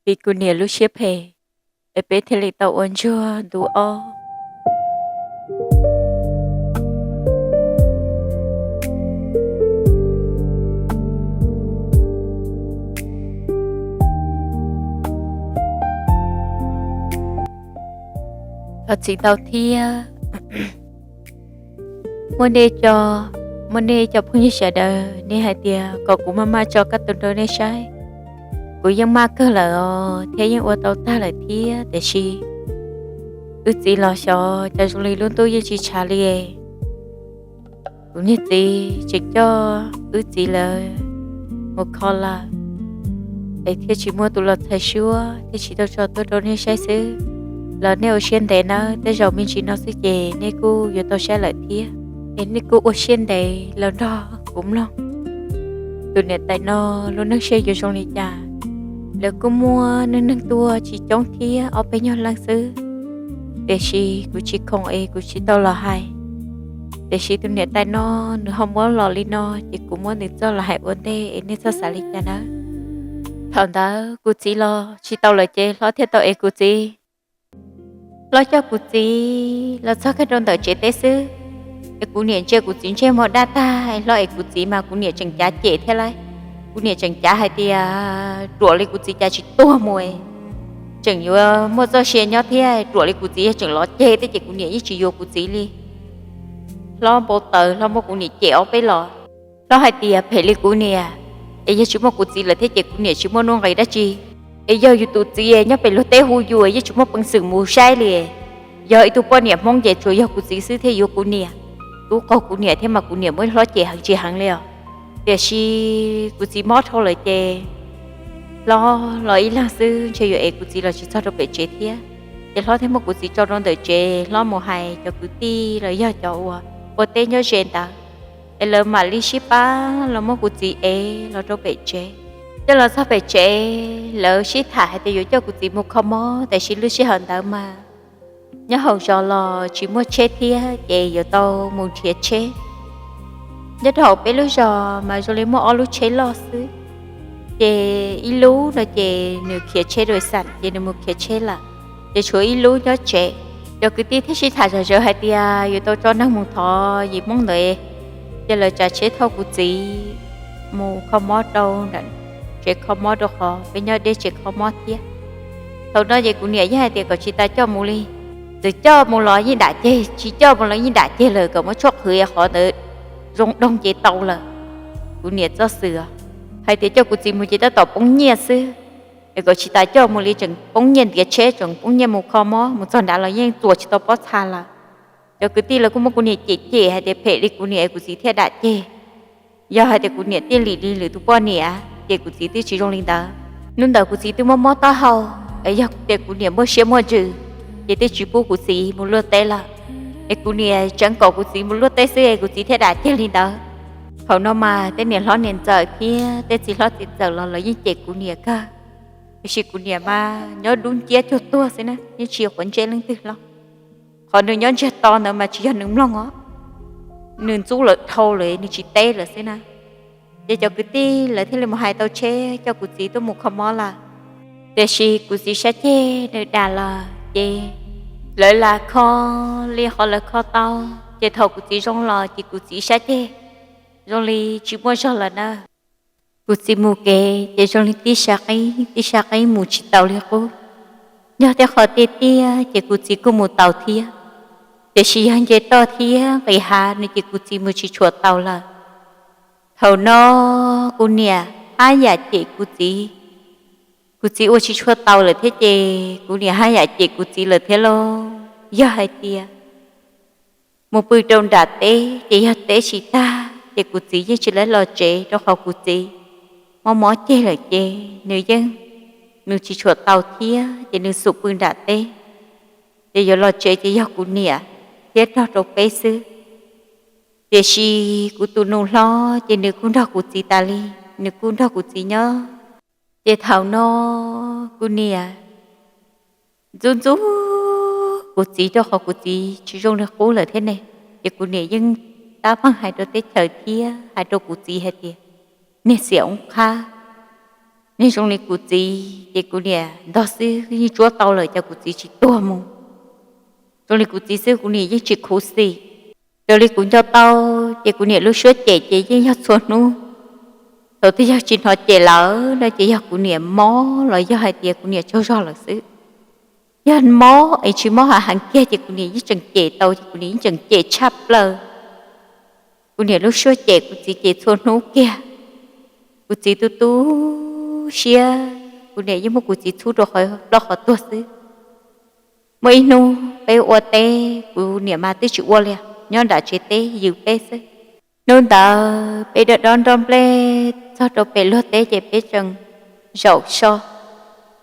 vim kuv niam lub siab phem, es peb thiaj li tau ua ntsuag ntu ob. Thov txim ntau thiab. Muaj nej cov, muaj nej cov phooj ywg sawv daws nej hais tias kom kuv maj maj tso kab tus rau nej saib. Kuv yeej maj kawg lawm os thiab yeej ua tau tag lawm thiab, tiam sis wb txiv los xyov cas zoo li lub ntuj yeej tsis tshav li. Kuv niag txiv tseem coj wb txiv lawv mus kho lawm, es thiaj tsis muaj tus los txhais suab thiaj tsis tau tso tuaj rau nej saib xwb. Los nej ua siab ntev nawb, tej zaum me ntsis no xwb ces nej kuj yuav tau saib lawm thiab. Es nej kuj ua siab ntev los nrog kuv mloog tus niam tais no lub neej seb yuav zoo li cas. Lawv kuj muaj neeg neeg tuaj tsis coob thiab, ob peb nyuag leej xwb, tiam sis kuv tsis khoom es kuv tsis tau los hais. Tiam sis tus niam tais no nws ho muab los li no, ces kuv muab nws txoj los hais ua ntej es nej txhob xav li cas nawb. Thaum ntawd kuv txiv los tsis tau lawm ces hlob thiaj tau ev kuv txiv. Hlob coj kuv txiv los txog kiag rau ntawm tsev teb xwb, es kuv niam ntsia kuv txiv ntsej muag daj tag, hlob ev kuv txiv mas kuv niam tseem cav cem thiab lauj. Kuv niam tseem cav hais tias ruam li kuv txiv cas tsis tuag mus, tseem yuav muaj txoj sia nyob thiab, ruam li kuv txiv yog tseem los ceg thiab ces kuv niam yeej tsis yuav kuv txiv li. Hlob npau taws, hlob muab kuv niam cem ob peb los. Hlob hais tias phem li kuv niam, es yog tsis muaj kuv txiv lawm thiab ces kuv niam tsis muaj nuj nqis dab tsi. Es yog yus tus txiv nyob pem luag teb hu yus yeej tsis muaj peev xwm mus saib li. Yog ib tug poj niam Hmoob ces tsuas yog kuv txiv xwb thiaj yuav kuv niam. Tub qaug kuv niam thiab mas kuv niam muab hlob cem heev tsis heev li os. Tiam sis kuv txiv mob dhau lawm ces hlob los ib leeg xwb ntshe yuav ev kuv txiv los tsis txog rau pem tsev thiab. Ces hlob thiaj muab kuv txiv tso rau ntawm tsev, hlob mus hais cov kwv tij los yog cov uas ua teb nyob ze ntawd, es lawv mam li sib pab los muab kuv txiv ev los rau pem tsev. Coj los txog pem tsev, lawv sib tham hais tias yuav coj kuv txiv mus kho mob, tiam sis lub sij hawm ntawd mas nyob hauv zos los tsis muaj tsheb thiab ces yuav tau mus nrhiav tsheb. Nyob rau hauv peb lub zos mas zoo li muaj ob lub tsheb loj xwb, ces ib lub no ces nws khiav tsheb dais xam ces nws mus khiav tsheb lawm, ces tshuav ib lub nyob tsev. Cov kwv tij thiaj sib tham zom zaws hais tias yuav tau tso neeg mus thov yim Hmoob ntawd, ces lawv tsav tsheb thauj kuv txiv mus kho mob rau nram tsev kho mob rau qhov peb nyob deb tsev kho mob thiab. Thaum no ces kuv niam yeej hais tias kom tsis tas coj mus li, txawm coj mus los yeej dam ceg, tsis coj mus los yeej dam ceg lawm, kom muab tshuaj qhwv qhov ntawd zoo doog ces tau lawm. Kuv niam txoj xwm hais tias coj kuv txiv mus ces tab tom poob nyiaj xwb, es kom tsis tas coj mus li tseem poob nyiaj ntiav tsheb, tseem poob nyiaj mus kho mob, mus txog nrad los yeej txuas tsis tau pob txha lawm. Cov kwv tij lawv kuj muab kuv niam cem cem hais tias phem li kuv niam es kuv txiv thiaj dam ceg. Yog hais tias kuv niam tiaj lim li lwm tus poj niam ces kuv txiv twb tsis zoo li ntawd. Hnub ntawd kuv txiv twb mob mob taub hau, es yog tias kuv niam muaj siab muaj ntsws ces twb tsis pub kuv txiv mus luaj teb lawm. Es kuv niam tseev kom kuv txiv mus luaj teb xwb es kuv txiv thiaj dam ceg li ntawd. Thaum no mas tej niam hlob niam ntxawm thiab tej txiv hlob txiv ntxawm los lawv yeej cem kuv niam kawg, tiam sis kuv niam mas nyob dub nciab cuag tuag xwb na, yeej tsis quav ntsej leej twg hlo. Qhov nws nyob ntsiag to ntawd mas tsis yog nws mloog os, nws ntxub lawm dhau lawm nws tsis teb lawm xwb na. Ces cov kwv tij lawv thiaj li mus hais tau tsheb coj kuv txiv tuaj mus kho mob lawm. Tiam sis kuv txiv sab ceg nws dam lawm ces lawv lam kho li qhov lawv kho tau, ces thaum kuv txiv zoo los ces kuv txiv sab ceg zoo li tsis muaj zog lawm na. Kuv txiv mus kev ces zoo li tib sab qib tib sab qib mus tsis taus li qub. Yog tej qhov tiaj tiaj ces kuv txiv kuj mus taus thiab, tiam sis yog nce toj thiab nqis hav no ces kuv txiv mus tsis tshua taus lawm. Thaum no kuv niam haj yam cem kuv txiv. Kuv txiv ua tsis tshua taus lawm thiab ces kuv niam haj yam cem kuv txiv lawm thiab lauj. Yog hais tias mus pw rau nram teb ces yog teb tsis tag ces kuv txiv yeej tsis lab los tsev rau qhov kuv txiv mob mob ceg lawm ces nws yeej, nws tsis tshua taus thiab ces nws xub pw nram teb. Ces yuav los tsev ces yog kuv niam thiab nrog rau peb xwb. Tiam sis kuv tus nus hlob ces nws kuj nrog kuv txiv tas li, nws kuj nrog kuv txiv nyob. Ces thaum no kuv niam ntxub ntxub kuv txiv rau qhov kuv txiv tsis zoo li qub lawm thiab ne. Ces kuv niam yeej tab meeg hais rau teb chaws thiab hais rau kuv txiv hais tias, niag xiam oob qhab, Niag zoo li kuv txiv ces kuv niam ntog xwb yeej tsuab tau lawm, cas kuv txiv tsis tuag mus. Zoo li kuv txiv xwb kuv niam yeej tsis khuv xim. Raws li kuv nco tau ces kuv niam lub suab cem ces yeej yog txhua hnub. Thaum twg yog tsis hnov cem lawm no ces yog kuv niam mob los yog hais tias kuv niam tsaug zog lawm xwb. Yog mob es tsis mob hav heev kiag ces kuv niam yeej tseem cem tau, ces kuv niam yeej tseem cem tshaj plaws. Kuv niam lub suab cem kuv txiv ces txhua hnub kiag. Kuv txiv tu tu siab, kuv niam yeej muab kuv txiv txhub rau qhov ploj qhov tuag xwb. Muaj ib hnub peb ua teb, kuv niam mas twb tsis ua li, nyob nram tsev teb yws peb xwb. Hnub ntawd peb dob dob nroj nplej txog rau pem luag teb ces peb tseem zaum so.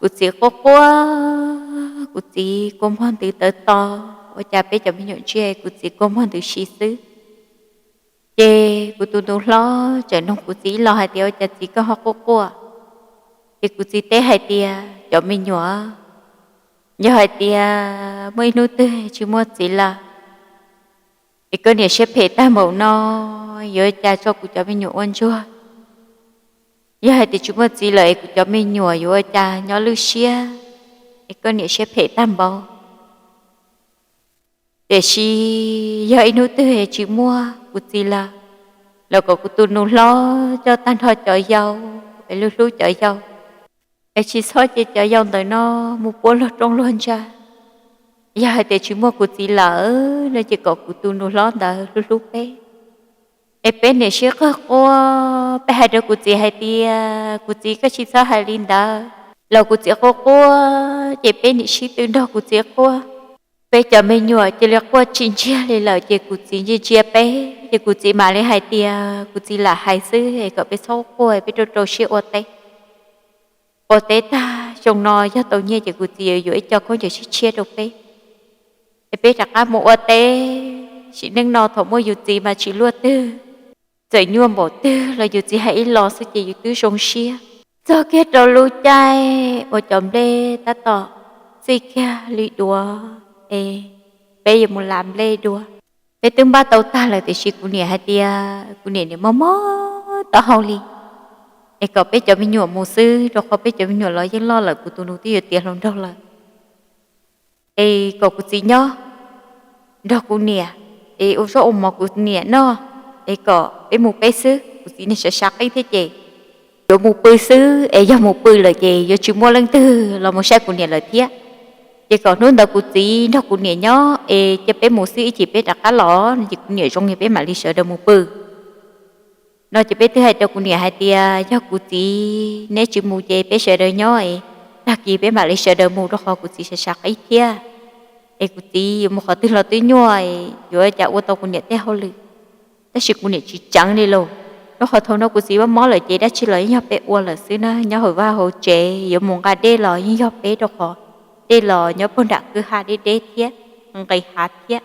Kuv txiv quaj quaj, kuv txiv kua muag ntws tawv to, ua cas peb cov me nyuam ntsia kuv txiv kua muag ntws si xwb. Ces kuv tus nus hlob tseem nug kuv txiv ib los hais tias ua cas txiv koj ho quaj quaj. Ces kuv txiv teb hais tias cov me nyuam, yog hais tias muaj ib hnub twg tsis muaj txiv lawm es koj niam siab phem tag npaum no, yuav ua cas tso kuv cov me nyuam ua ntsuag? Yog hais tias tsis muaj txiv lawm es kuv cov me nyuam yuav ua cas nyob lwj siab, es koj niam siab phem tag npaum. Tiam sis yog ib hnub twg tsis muaj kuv txiv lawm, los kom kuv tus nus hlob coj tag nrho cov yau es hlub hlub cov yau, es tsis txhob cia cov yau ntawm no mus puab luag rooj luag ntsa. Yog hais tias tsis muaj kuv txiv lawm no ces kom kuv tus nus hlob ntawd hlub hlub peb. Es peb niam sib qawg quaj, peb hais rau kuv txiv hais tias kuv txiv koj tsis txhob hais li ntawd, los kuv txiv quaj quaj, ces peb niam sib tw nrog kuv txiv quaj. Peb cov me nyuam cia li quaj tsis ntsiag li lawm ces kuv txiv ntsia ntsia peb, ces kuv txiv mam li hais tias kuv txiv lam hais xwb es kom peb txhob quaj, peb rau rau siab ua teb. Ua teb tag xyoo no yog tau nyiaj ces kuv txiv yuav yuav ib co khaub ncaws tshiab tshiab rau peb, es peb rov qab mus ua teb. Sim neej no thaum muaj yus txiv mas tsis luaj twg, txawm nyuaj npaum twg los yus txiv hais ib los xwb ces yus twb zoo siab. Txog kiag rau lub caij uas cov nplej tab tom txij kiag li duav, es peb yuav mus lav nplej dua. Peb twb npaj tau tag lawm tiam sis kuv niam hais tias kuv niam niam mob mob taub hau li, es kom peb cov me nyuam mus xwb, rau qhov peb cov me nyuam los yeej loj lawm, kuv tus nus twb yuav tiav hluas nraug lawm. Es kom kuv txiv nyob nrog kuv niam, es ua zaub ua mov kuv niam noj, es kom peb mus peb xwb. Kuv txiv niag sav sav qib thiab ces yuav mus pw xwb, es yog mus pw lawm ces yuav tsis muaj leej twg los mus saib kuv niam lawm thiab. Ces kom hnub ntawd kuv txiv nrog kuv niam nyob es cia peb mus xwb, ib chim peb rov qab los no ces kuv niam zoo es peb mam li sawv daws mus pw. No ces peb twb hais rau kuv niam hais tias yog kuv txiv neb tsis mus ces peb sawv daws nyob es tag kis peb mam li sawv daws mus, rau qhov kuv txiv sav sav qib thiab. Es kuv txiv yuav mus qhov twg los twb nyuaj, yuav cas ua tau kuv niam tej hauj lwm. Tab sis kuv niam tsis tseev li lauj, rau qhov thaum no kuv txiv mob mob lawm ces dab tsi los yeej yog peb ua lawm xwb na, nyob hauv vaj hauv tsev, yuav mus nqa dej los yeej yog peb, rau qhov dej los nyob puag nram kwj ha deb deb thiab, nqis hav thiab.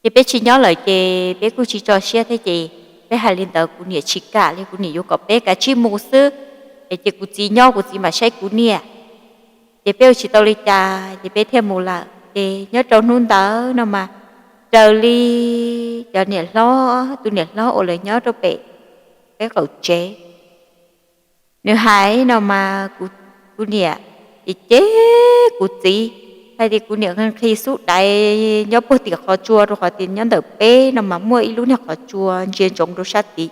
Ces peb tsis nyob lawm ces peb kuj tsis tso siab thiab ces peb hais li ntawd kuv niam tsis kam li, kuv niam yuav kom peb kav tsij mus xwb, es cia kuv txiv nyob kuv txiv mam saib kuv niam. Ces peb ua tsis tau li cas ces peb thiaj mus lawm. Ces nyob rau hnub ntawd no mas raws li cov niam hlob, tus niam hlob uas lawv nyob rau pem peb qaum tsev, nws hais no mas kuv niam ces cem kuv txiv hais tias kuv niam nqhis xub daiv nyob puag tim qhov tsua, rau qhov tias nyob ntawm peb no mas muaj ib lub niag qhov tsua ntsia ntsoov rau sab tid.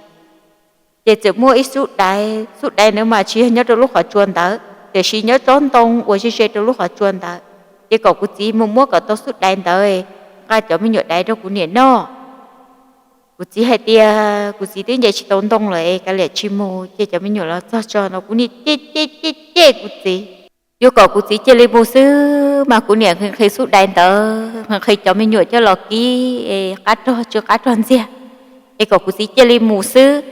Ces txawm muaj ib xub daiv, xub daiv ntawd mas tsis yog nyob rau lub qhov tsua ntawd, tiam sis nyob tsob ntoo uas ze ze rau lub qhov tsua ntawd. Ces kom kuv txiv mus muab kom tau xub daiv ntawd nqa cov me nyuam daiv rau kuv niam noj. Kuv txiv hais tias kuv txiv twb nce tsis tau ntoo lawm es kav liam tsis mus, ces cov me nyuam los txog tso no kuv niam cem cem cem cem kuv txiv, yuav kom kuv txiv cia li mus xwb mas kuv niam nqhis nqhis xub daiv ntawd, nqhis nqhis cov me nyuam coj los kib es qab rog tsw qab rog ntxiag, es kom kuv txiv cia li mus xwb.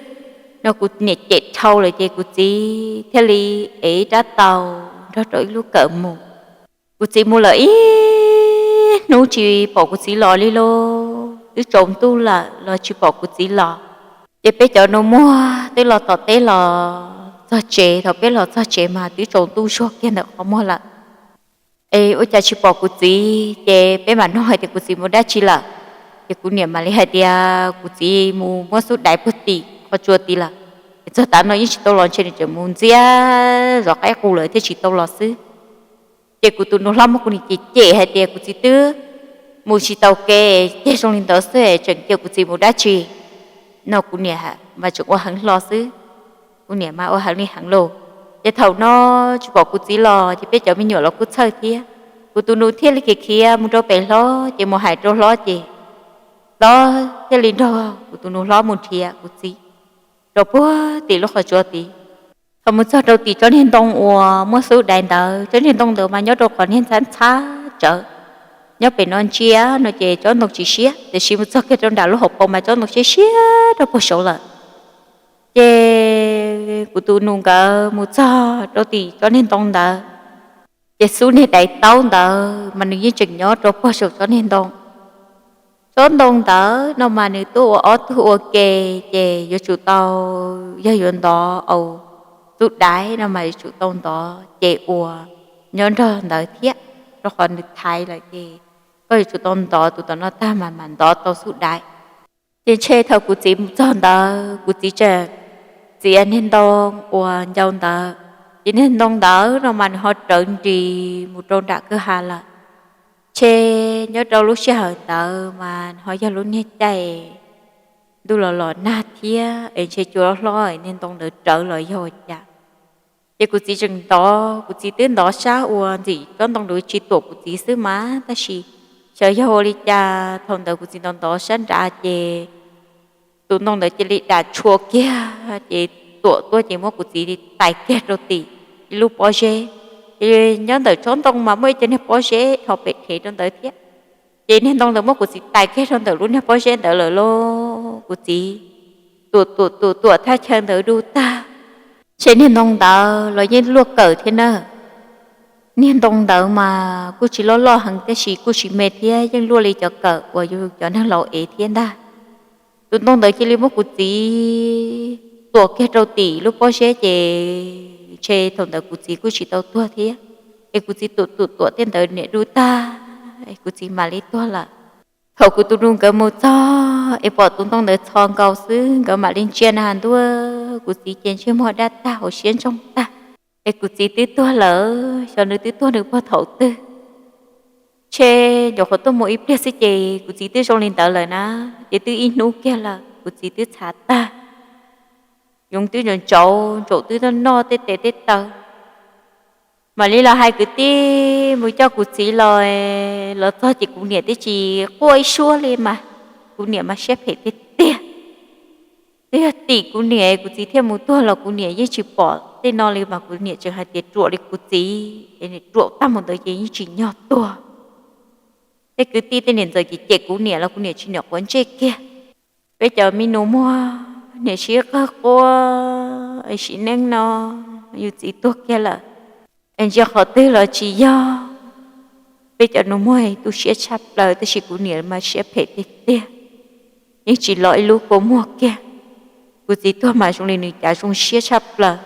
No kuv niam cem dhau lawm ces kuv txiv thiaj li ev ib rab taus nrog rau ib lub kawm mus. Kuv txiv mus lawm ib hnub tsis pom kuv txiv los li lauj, twb tsaus ntuj lawm los tsis pom kuv txiv los. Ces peb cov nus muag twb los tom teb los txog tsev, thaum peb los txog tsev mas twb tsaus ntuj zuag kiag ntawm qhov muag lawm. Es ua cas tsis pom kuv txiv, ces peb mam nug hais tias kuv txiv mus dab tsi lawm. Ces kuv niam mam li hais tias kuv txiv mus muab xub daiv puag tim qhov tsua tid lawm. Txog tav no yeej tsis tau los, ntshe nws tseem mus ntxiab zov qaib qus lawm thiaj tsis tau los xwb. Ces kuv tus nus hlob muab kuv niam cem cem hais tias kuv txiv twb mus tsis tau kev, ces zoo li ntawd xwb tseem cia kuv txiv mus dab tsi no. Kuv niam mas tseem ua heev hlo xwb, kuv niam mas ua heev li heev lauj. Ces thaum no tsis pom kuv txiv los ces peb cov me nyuam los kuj txhawj thiab. Kuv tus nus thiaj li khiav khiav mus rau pem hlob, ces mus hais rau hlob ces hlob thiaj li nrog kuv tus nus hlob mus nrhiav kuv txiv rau puag tim lub qhov tsua tid. Thaum mus txog rau tim tsob niag ntoo uas muaj xub daiv ntawd, tsob niag ntoo ntawd mas nyob rau qhov niag ntxhab ntxhab tsawv, nyob pem no ntsia no ces tsob ntoo tsis siab, tiam sis mus txog kiag rau nram lub hauv paus mas tsob ntoo siab siab rau puag saud lawm. Ces kuv tus nus nkawd mus txog rau tim tsob niag ntoo ntawd, ces xub niag daiv taub ntawd mas nws yeej tseem nyob rau puag saum tsob niag ntoo. Tsob ntoo ntawd no mas nws tuaj ua ob tug ua ke, ces yuav tsum tau, yog yuav ntov au xub daiv no mas yuav tsum tau ntov ces ua nyob nrog ntawd thiab, rau qhov nws thaiv lawm ces koj yuav tsum tau ntov tus tom no tag mas mam ntov tau xub daiv. Ces ntshe thaum kuv txiv mus txog ntawd kuv txiv tseem txiav niag ntoo uas ncau ntawd, ces niag ntoo ntawd no mas nws ho rawv nris mus rau nram kwj ha lawm. Ntshe nyob rau lub sij hawm ntawd mas nws ho yog lub niag caij ntuj los los nag thiab es ntshe cua hlob niag ntoo ntawd rawv los yog ua cas. Ces kuv txiv tseem ntov, kuv txiv twb ntov sab uas ntxim tsob ntoo ntawd tsis tuam kuv txiv xwb mas, tab sis xyov yog ua li cas thaum ntawd kuv txiv ntov ntov sab nrad ces tus ntoo ntawd cia li dam tshua kiag ces tuam tuaj ces muab kuv txiv tais kiag rau tim ib lub pob zeb. Ces nyob ntawm tsob ntoo mas muaj ib co niag pob zeb dhos pem rhev rau ntawd thiab, ces niag ntoo ntawd muab kuv txiv tais kiag rau ntawm lub niag pob zeb ntawd lawm lauj. Kuv txiv tuam tuam tuam tuam thaj chaw ntawd dub tag, ntshe niag ntoo ntawd los yeej luaj kawm thiab na. Niag ntoo ntawd mas kuj tsis loj loj heev tab sis kuj tsis me thiab, yeej luaj li cov kawm uas yus cov neeg laus ev thiab ntag. Tus ntoo ntawd cia li muab kuv txiv tuam kiag rau tim lub pob zeb ces ntshe thaum ntawd kuv txiv kuj tsis tau tuag thiab, es kuv txiv tuam tuam tuam tej ntawd niam dub tag es kuv txiv mam li tuag lawm. Thaum kuv tus nus nkawd mus txog es pom tus ntoo ntawd txho nkaus xwb, nkawd mam li ntsia na has ntuj, kuv txiv ces ntsej muag dab tag hauv siab ntsoog tag, es kuv txiv twb tuag lawm, xyov nws twb tuag nws puag thaum twg. Ntshe nyuam qhuav tuaj mus ib pliag xwb ces kuv txiv twb zoo li ntawd lawm na, ces twb ib hnub kiag lawm kuv txiv twb txhav tag, yoov twb ntsaum ntsaum, ntsaum twb noj noj tej tes tej taw. Mam li los hais kwv tij mus coj kuv txiv los, los txog ces kuv niam twb tsis quaj ib suab li mas, kuv niam mas siab phem tiag tiag. Twb yog tim kuv niam kuv txiv thiaj mus tuag los kuv niam yeej tsis pom tej no li mas kuv niam tseem hais tias ruam li kuv txiv es ruam tag mus ntawd ces yeej tsim nyog tuag. Tej kwv tij tej niam ntxawm ces cem kuv niam los kuv niam tsis niam quav ntsej kiag. Peb cov me nus muag niam sib qawg quaj, sim neej no yus txiv tuag kiag lawm es ntsia qhov twg los tsis yog. Peb cov nus muag tu siab tshaj plaws tab sis kuv niam mas siab phem tiag tiag, yeej tsis los ib lub kua muag kiag. Kuv txiv tuag mas zoo li nws cav zoo siab tshaj plaws,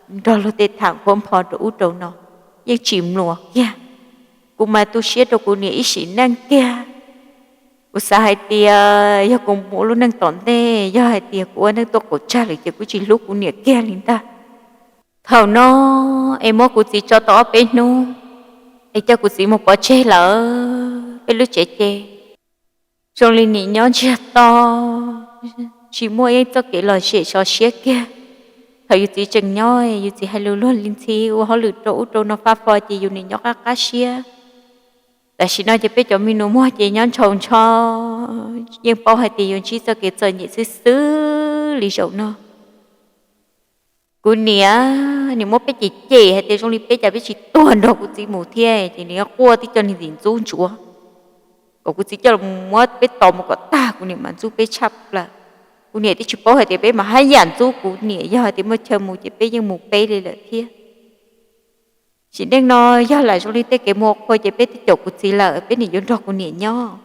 nrog luag tej tham khuab npho rau ub rau no, yeej tsis mluas kiag. Kuv mas tu siab rau kuv niam ib sim neej kiag. Kuv xav hais tias yog kuv mus ua lub neej tom ntej, yog hais tias kuv ua neej tuaj qaum tsag lawm ces kuv tsis hlub kuv niam kiag li ntag. Thaum no es muab kuv txiv tso tau ob peb hnub es coj kuv txiv mus pov tseg lawm peb lub tsev ces zoo li nim nyob ntsiag to, tsis muaj ib txoj kev lom zem sov siab kiag. Thaum yus txiv tseem nyob yus txiv hais lus luag li ntxhi ua hauj lwm rau ub rau no fab fo ces yus nim nyob qab qab siab. Tam sim no ces peb cov me nus muag ces nyob ntshaus ntsho, yeej paub hais tias yuav ntsib txoj kev txom nyem xwb xwb li zaum no. Kuv niam nim muab peb cem cem hais tias zoo li peb cas peb tsis tuag nrog kuv txiv mus thiab ces nws quaj tib co niag ntxim ntxub ntsuav kom kuv txiv coj los muab peb tos mus kom tag, kuv niam mas ntxub peb tshaj plaws. Kuv niam twb tsis paub hais tias peb mas haj yam ntxub kuv niam, yog hais tias muaj chaw mus ces peb yeej mus peb li lawm thiab. Sim neej no yog lam zoo li tej kev mus ua qhua ces peb twb caum kuv txiv lawm, peb nim yuav nrog kuv niam nyob.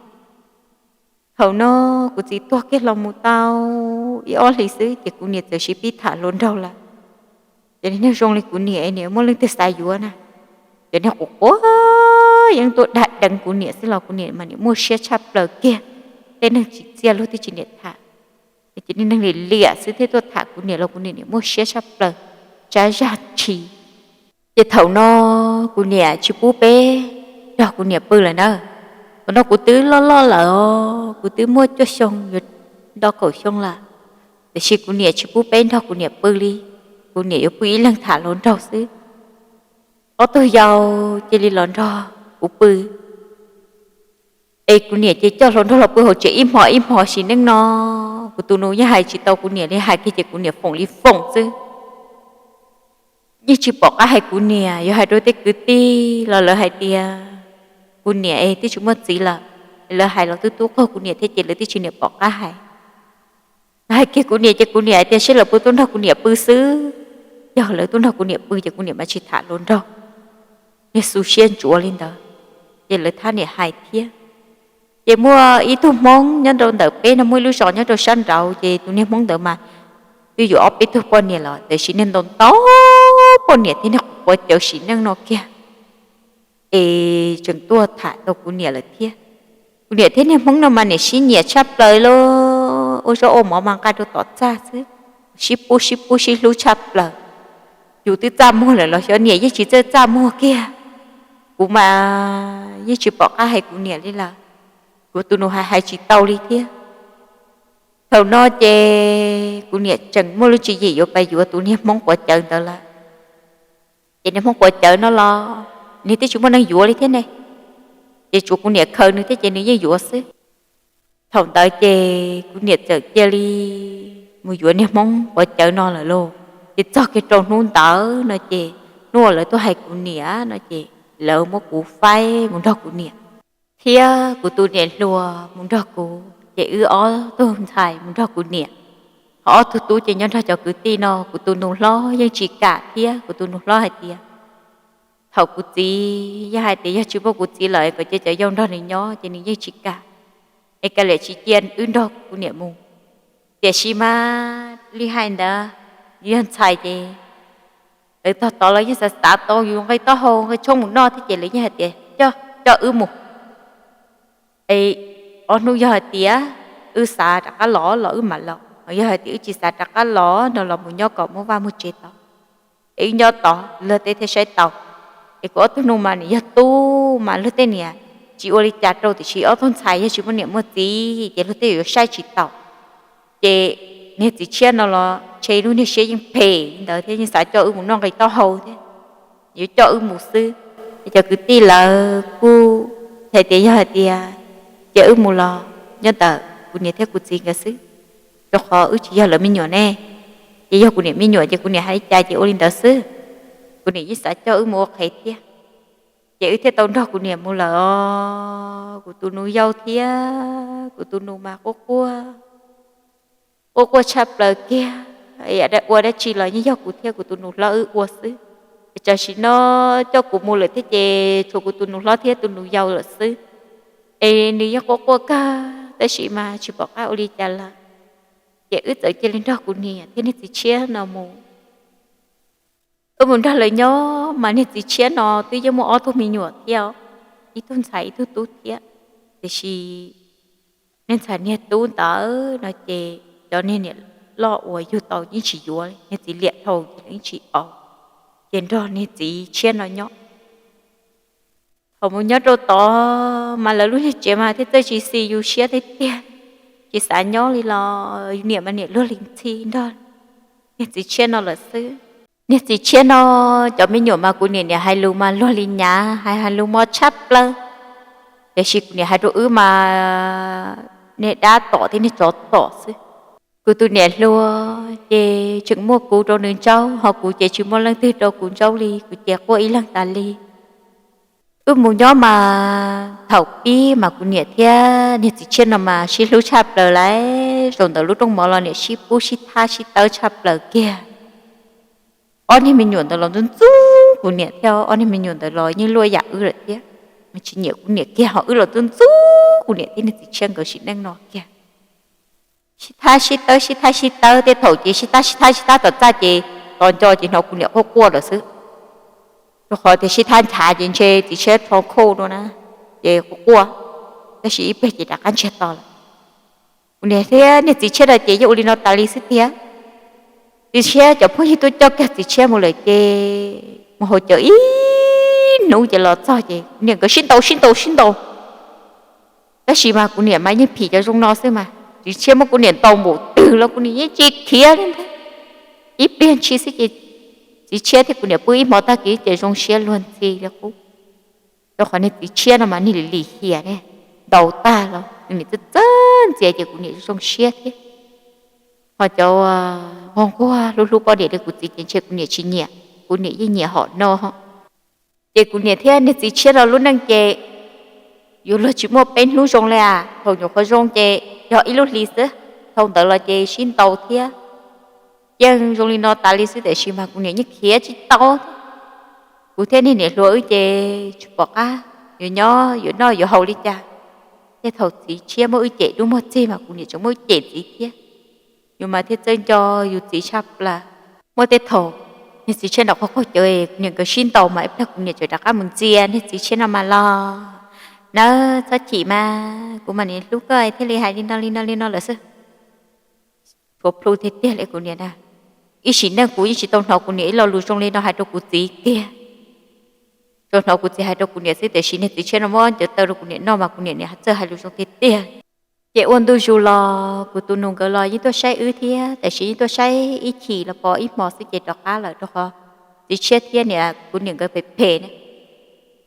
Thaum no kuv txiv tuag kiag los mus tau ib ob hlis xwb ces kuv niam txawm sib pib tham hluas nraug lawm. Ces niag zoo li kuv niam, niam muaj leej twg xav yuav na? Ces niag quav quav yeej tuaj dag deev kuv niam xwb los kuv niam mas nim muaj siab tshaj plaws kiag. Tej neeg tsis txiaj luag twb tsis niam tham. Ces niag neeg liam liam xwb thiab tuaj tham kuv niam los kuv niam niam muaj siab tshaj plaws, tsab zaj tshis. Ces thaum no kuv niam tsis pub peb nrog kuv niam pw lawm na. Thaum no kuv twb loj loj lawm, kuv twb muaj cuaj xyoo yuav nto kaum xyoo lawm, tiam sis kuv niam tsis pub peb nrog kuv niam pw li. Kuv niam yuav pw ib leeg tham hluas nraug xwb. Ob tug yau cia li los nrog kuv pw. Es kuv niam ces coj hluas nraug los pw hauv tsev ib hmo ib hmo sim neej no. Kuv tus nus yeej hais tsis tau kuv niam li, hais kiag ces kuv niam foom li foom xwb. Yeej tsis pom qab hais kuv niam, yuav hais rau tej kwv tij los lawv hais tias kuv niam es twb tsis muaj txiv lawm. Lawv hais los twb tub qaug kuv niam thiab ces lawv twb tsis niam pom qab hais. Hais kiag kuv niam ces kuv niam hais tias seb lawv puas tuaj nrog kuv niam pw xwb. Yog lawv tuaj nrog kuv niam pw ces kuv niam mam tsis tham hluas nraug. Niag xu siab ntsuav li ntawd, ces lawv thab niam hais thiab. Ces muaj ib tug Hmoob nyob rau ntawm peb no, muaj ib lub zos nyob rau sab nraud, ces tus niag Hmoob ntawd mas twb yuav ob peb tug poj niam los tiam sis niag ntau ntau poj niam thiab niag quav cawv sim neej no kiag. Es tseem tuaj tham tau kuv niam lawm thiab. Kuv niam thiab niag Hmoob no mas niam sib nyiam tshaj plaws li, ua zaub ua mov mas nqa rau tom txaj xwb, sib pub sib pub sib hlub tshaj plaws. Yus twb txaj muag lawm los xyov niam yeej tsis txawj txaj muag kiag. Kuv mas yeej tsis pom qab hais kuv niam li lawm, kuv tus nus hais hais tsis tau li thiab. Thaum no ces kuv niam tseem muaj lub tswv yim yuav pais yuav tus niag Hmoob quav cawv ntawd lawm. Ces niag Hmoob quav cawv no los niag twb tsis muaj neeg yuav li thiab ne, ces tsuav kuv niam khaws nws thiab ces nws yeej yuav xwb. Thaum ntawd ces kuv niam txawm cia li mus yuav niag Hmoob quav cawv no lawm lauj. Ces txog kiag rau hnub ntawd no ces hnub uas lawv tuaj hais kuv niam no ces lawv muab kuv faib mus nrog kuv niam, thiab kuv tus niam hluas mus nrog kuv, ces wb ob tug ntxhais mus nrog kuv niam. Ho ob tug tub ces nyob nrog cov kwv tij no. Kuv tus nus hlob yeej tsis kam thiab, kuv tus nus hlob hais tias thaum kuv txiv, yog hais tias yog tsis muaj kuv txiv lawm kom cia cov yau nrog nws nyob, ces nws yeej tsis kam, es kav liam tsis cia wb nrog kuv niam mus. Tiam sis mas li hais ntawd, yog ntxhais ces lawv tog tod los yeej xav xav tau yus nqe taub hau nqe tshoob mus noj thiab ces lawv yeej hais tias coj, coj wb mus. Es ob hnub yog hais tias wb xav rov qab los los wb mam los, yog hais tias wb tsis xav rov qab los no los mus nyob kom muaj vaj muaj tsev tod, es wb nyob tod luag tej thiaj saib tau. Es kuv ob tug nus mas nws yog tub mas luag tej niam tsis ua li cas rau, tiam sis ob tug ntxhais yog tsis muaj niam muaj txiv ces luag tej yuav saib tsis taus. Ces niag txiv tshiab no los ntshe lub niag siab yeej phem li ntawd thiab yeej xav coj wb mus noj nqe taub hau thiab, yuav coj wb mus xwb. Es cov kwv tij lawv kuj hais tias yog hais tias cia wb mus los nyob ntawm kuv niam thiab kuv txiv nkawd xwb, rau qhov wb tsis yog lawv me nyuam ne. Ces yog kuv niam me nyuam ces kuv niam hais li cas ces ua li ntawd xwb. Kuv niam yeej xav coj wb mus ua qhev thiab, ces wb thiaj tau nrog kuv niam mus lawm os. Kuv tus nus yau thiab kuv tus nus mas quaj quaj, quaj quaj tshaj plaws kiag. Ua dab tsi los yeej yog kuv thiab kuv tus nus hlob wb ua xwb. Es tam sim no coj kuv mus lawm thiab ces tshuav kuv tus nus hlob thiab tus nus yau lawm xwb. Es nws yeej quaj quaj kawg tab sis mas tsis pom qab ua li cas lawm. Ces wb txawm cia li nrog kuv niam thiab niag txiv tshiab no mus. Wb mus nrog lawv nyob mas niag txiv tshiab no twb yeej muaj ob tug me nyuam thiab, ib tug ntxhais ib tug tub thiab. Tiam sis niag ntxhais niag tub ntawd no ces cov niag niam loj uas yug tau yeej tsis yuav li, niag txiv liam dhau ces lawv yeej tsis au, ces nrog niag txiv tshiab no nyob. Thaum mus nyob rau tod mas lawv lub niag tsev mas thiaj txawj tsis xis yus siab tiag tiag, tsis xav nyob li los yus niam mas niam luag li ntxhi nrog niag txiv tshiab no lawm xwb. Niag txiv tshiab no cov me nyuam mas kuv niam niam hais lus mas luag li nyav, hais hais lus mob tshaj plaws, tiam sis kuv niam hais rau wb mas niag dab tom thiab niag tsov tom xwb. Kuv tus niam hluas ces tseem muaj kuv rau nws ntsaub, ho kuv ces tsis muaj leej twg rau kuv ntsaub li, kuv ces quaj ib leeg tas li. Wb mus nyob mas thaum pib mas kuv niam thiab niag txiv tshiab no mas sib hlub tshaj plaws lawm, zaum ntawm lub rooj mov los niam sib pub sib thab sib tawb tshaj plaws kiag. Ob niag me nyuam ntawd los ntxub ntxub kuv niam thiab, ob niag me nyuam ntawd los yeej luaj yam wb lawm thiab, tsis nyiam kuv niam kiag, ho wb los ntxub ntxub kuv niam thiab niag txiv tshiab nkawd sim neej no kiag. Sib thab sib tawb sib thab sib tawb tej thaum ces sib thab sib thab sib thab tom txaj ces tos nco ces hnov kuv niam quaj quaj lawm xwb. Rau qhov tias sib thab nchav ces ntshe txiv tshiab rho khauj no na, ces quaj quaj, tab sis ib pliag ces rov qab ntsiag to lawm. Kuv niam thiab niag txiv tshiab no ces yeej ua li no tas li xwb tiag. Txiv tshiab cov phooj ywg tuaj coj kiag txiv tshiab mus lawm ces mus haus cawv ib hnub ces los txog ces kuv niam nkawd sib ntaus sib ntaus sib ntaus. Tab sis mas kuv niam mas yeej phim cov zoo no xwb mas, txiv tshiab muab kuv niam ntaus npaum twg los kuv niam yeej tsis khiav li ntag. Ib pliag ntshis xwb ces txiv tshiab thiab kuv niam pw ib hmo tag kis ces zoo siab luag ntxhi li qub. Rau qhov niag txiv tshiab no mas niag lim lim hiam ne, ntaus tag los nws niam txawj txawj ntxias ces kuv niam zoo siab thiab. Ho cov nquag nquag hlub hlub poj niam li kuv txiv ces ntshe kuv niam tsis nyiam, kuv niam yeej nyiam hom no. Ces kuv niam thiab niag txiv tshiab no lub neej ces yuav luag tsis muaj peb hnub zoo li as, thaum nyuam qhuav zoo ces yog ib lub hlis xwb, dhau ntawd los ces sib ntaus thiab. Yeej zoo li no tas li xwb tiam sis mas kuv niam yeej khiav tsis tau thiab. Kuv thiab niag niam hluas wb ces tsis pom qab yuav nyob yuav noj yuav haus li cas. Tej thaum txiv tshiab muab wb cem dub muag txig mas kuv niam tseem muab wb cem ntxiv thiab. Yus mas thiaj txawj nco yus txiv tshaj plaws. Muaj tej thaum niag txiv tshiab nram qhov qaug cawv, kuv niam nkawd sib ntaus mas ib pliag kuv niam tseem rov qab mus ntxias niag txiv tshiab no mas los, Nawb, txhob chim mas, kuv mam li hlub koj thiaj li hais li no li no li no lawm xwb. Tshuav plhu tiag tiag li kuv niam na. Ib sim neej kuv yeej tsis tau hnov kuv niam ib lo lus zoo li no hais rau kuv txiv kiag. Tsuas hnov kuv txiv hais rau kuv niam xwb tiam sis niag txiv tshiab no muab ncawv taw rau kuv niam noj mas kuv niam niam txawj hais lus zoo tiag tiag. Ces ua ntu zus los kuv tus nus nkawd los yeej tuaj saib wb thiab tiam sis yeej tuaj saib ib chim los pom ib hmo xwb ces rov qab lawm rau qhov txiv tshiab thiab niam kuv niam nkawd phem phem ne.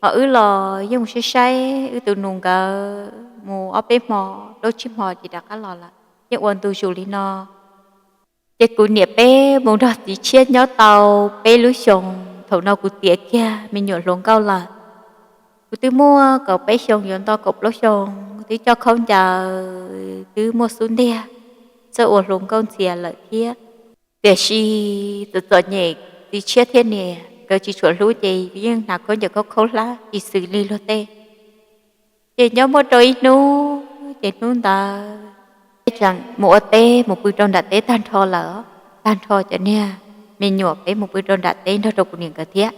Ho wb los yeej mus saib saib wb tus nus nkawd mus ob peb hmo, plaub tsib hmo ces rov qab los lawm, yeej ua ntu zus li no. Ces kuv niam peb mus nrog txiv tshiab nyob tau peb lub xyoos, thaum no kuv tiav kiag me nyuam hluas nkauj lawm. Kuv twb muaj kaum peb xyoos yuav nto kaum plaub xyoos, twb coj khaub ncaws, twb muaj xub ntiag, txawj ua hluas nkauj ntxias lawm thiab. Tiam sis txom txom nyem, txiv tshiab thiab niam nkawd tsis tshua hlub ces yeej hnav khaub ncaws khaub khaub hlab ib xwm li luag tej. Ces nyob muaj rau ib hnub ces hnub ntawd peb tseem mus ua teb mus pw rau nram teb tag nrho lawm, tag nrho cov niag me nyuam peb mus pw rau nram teb nrog rau kuv niam nkawd thiab.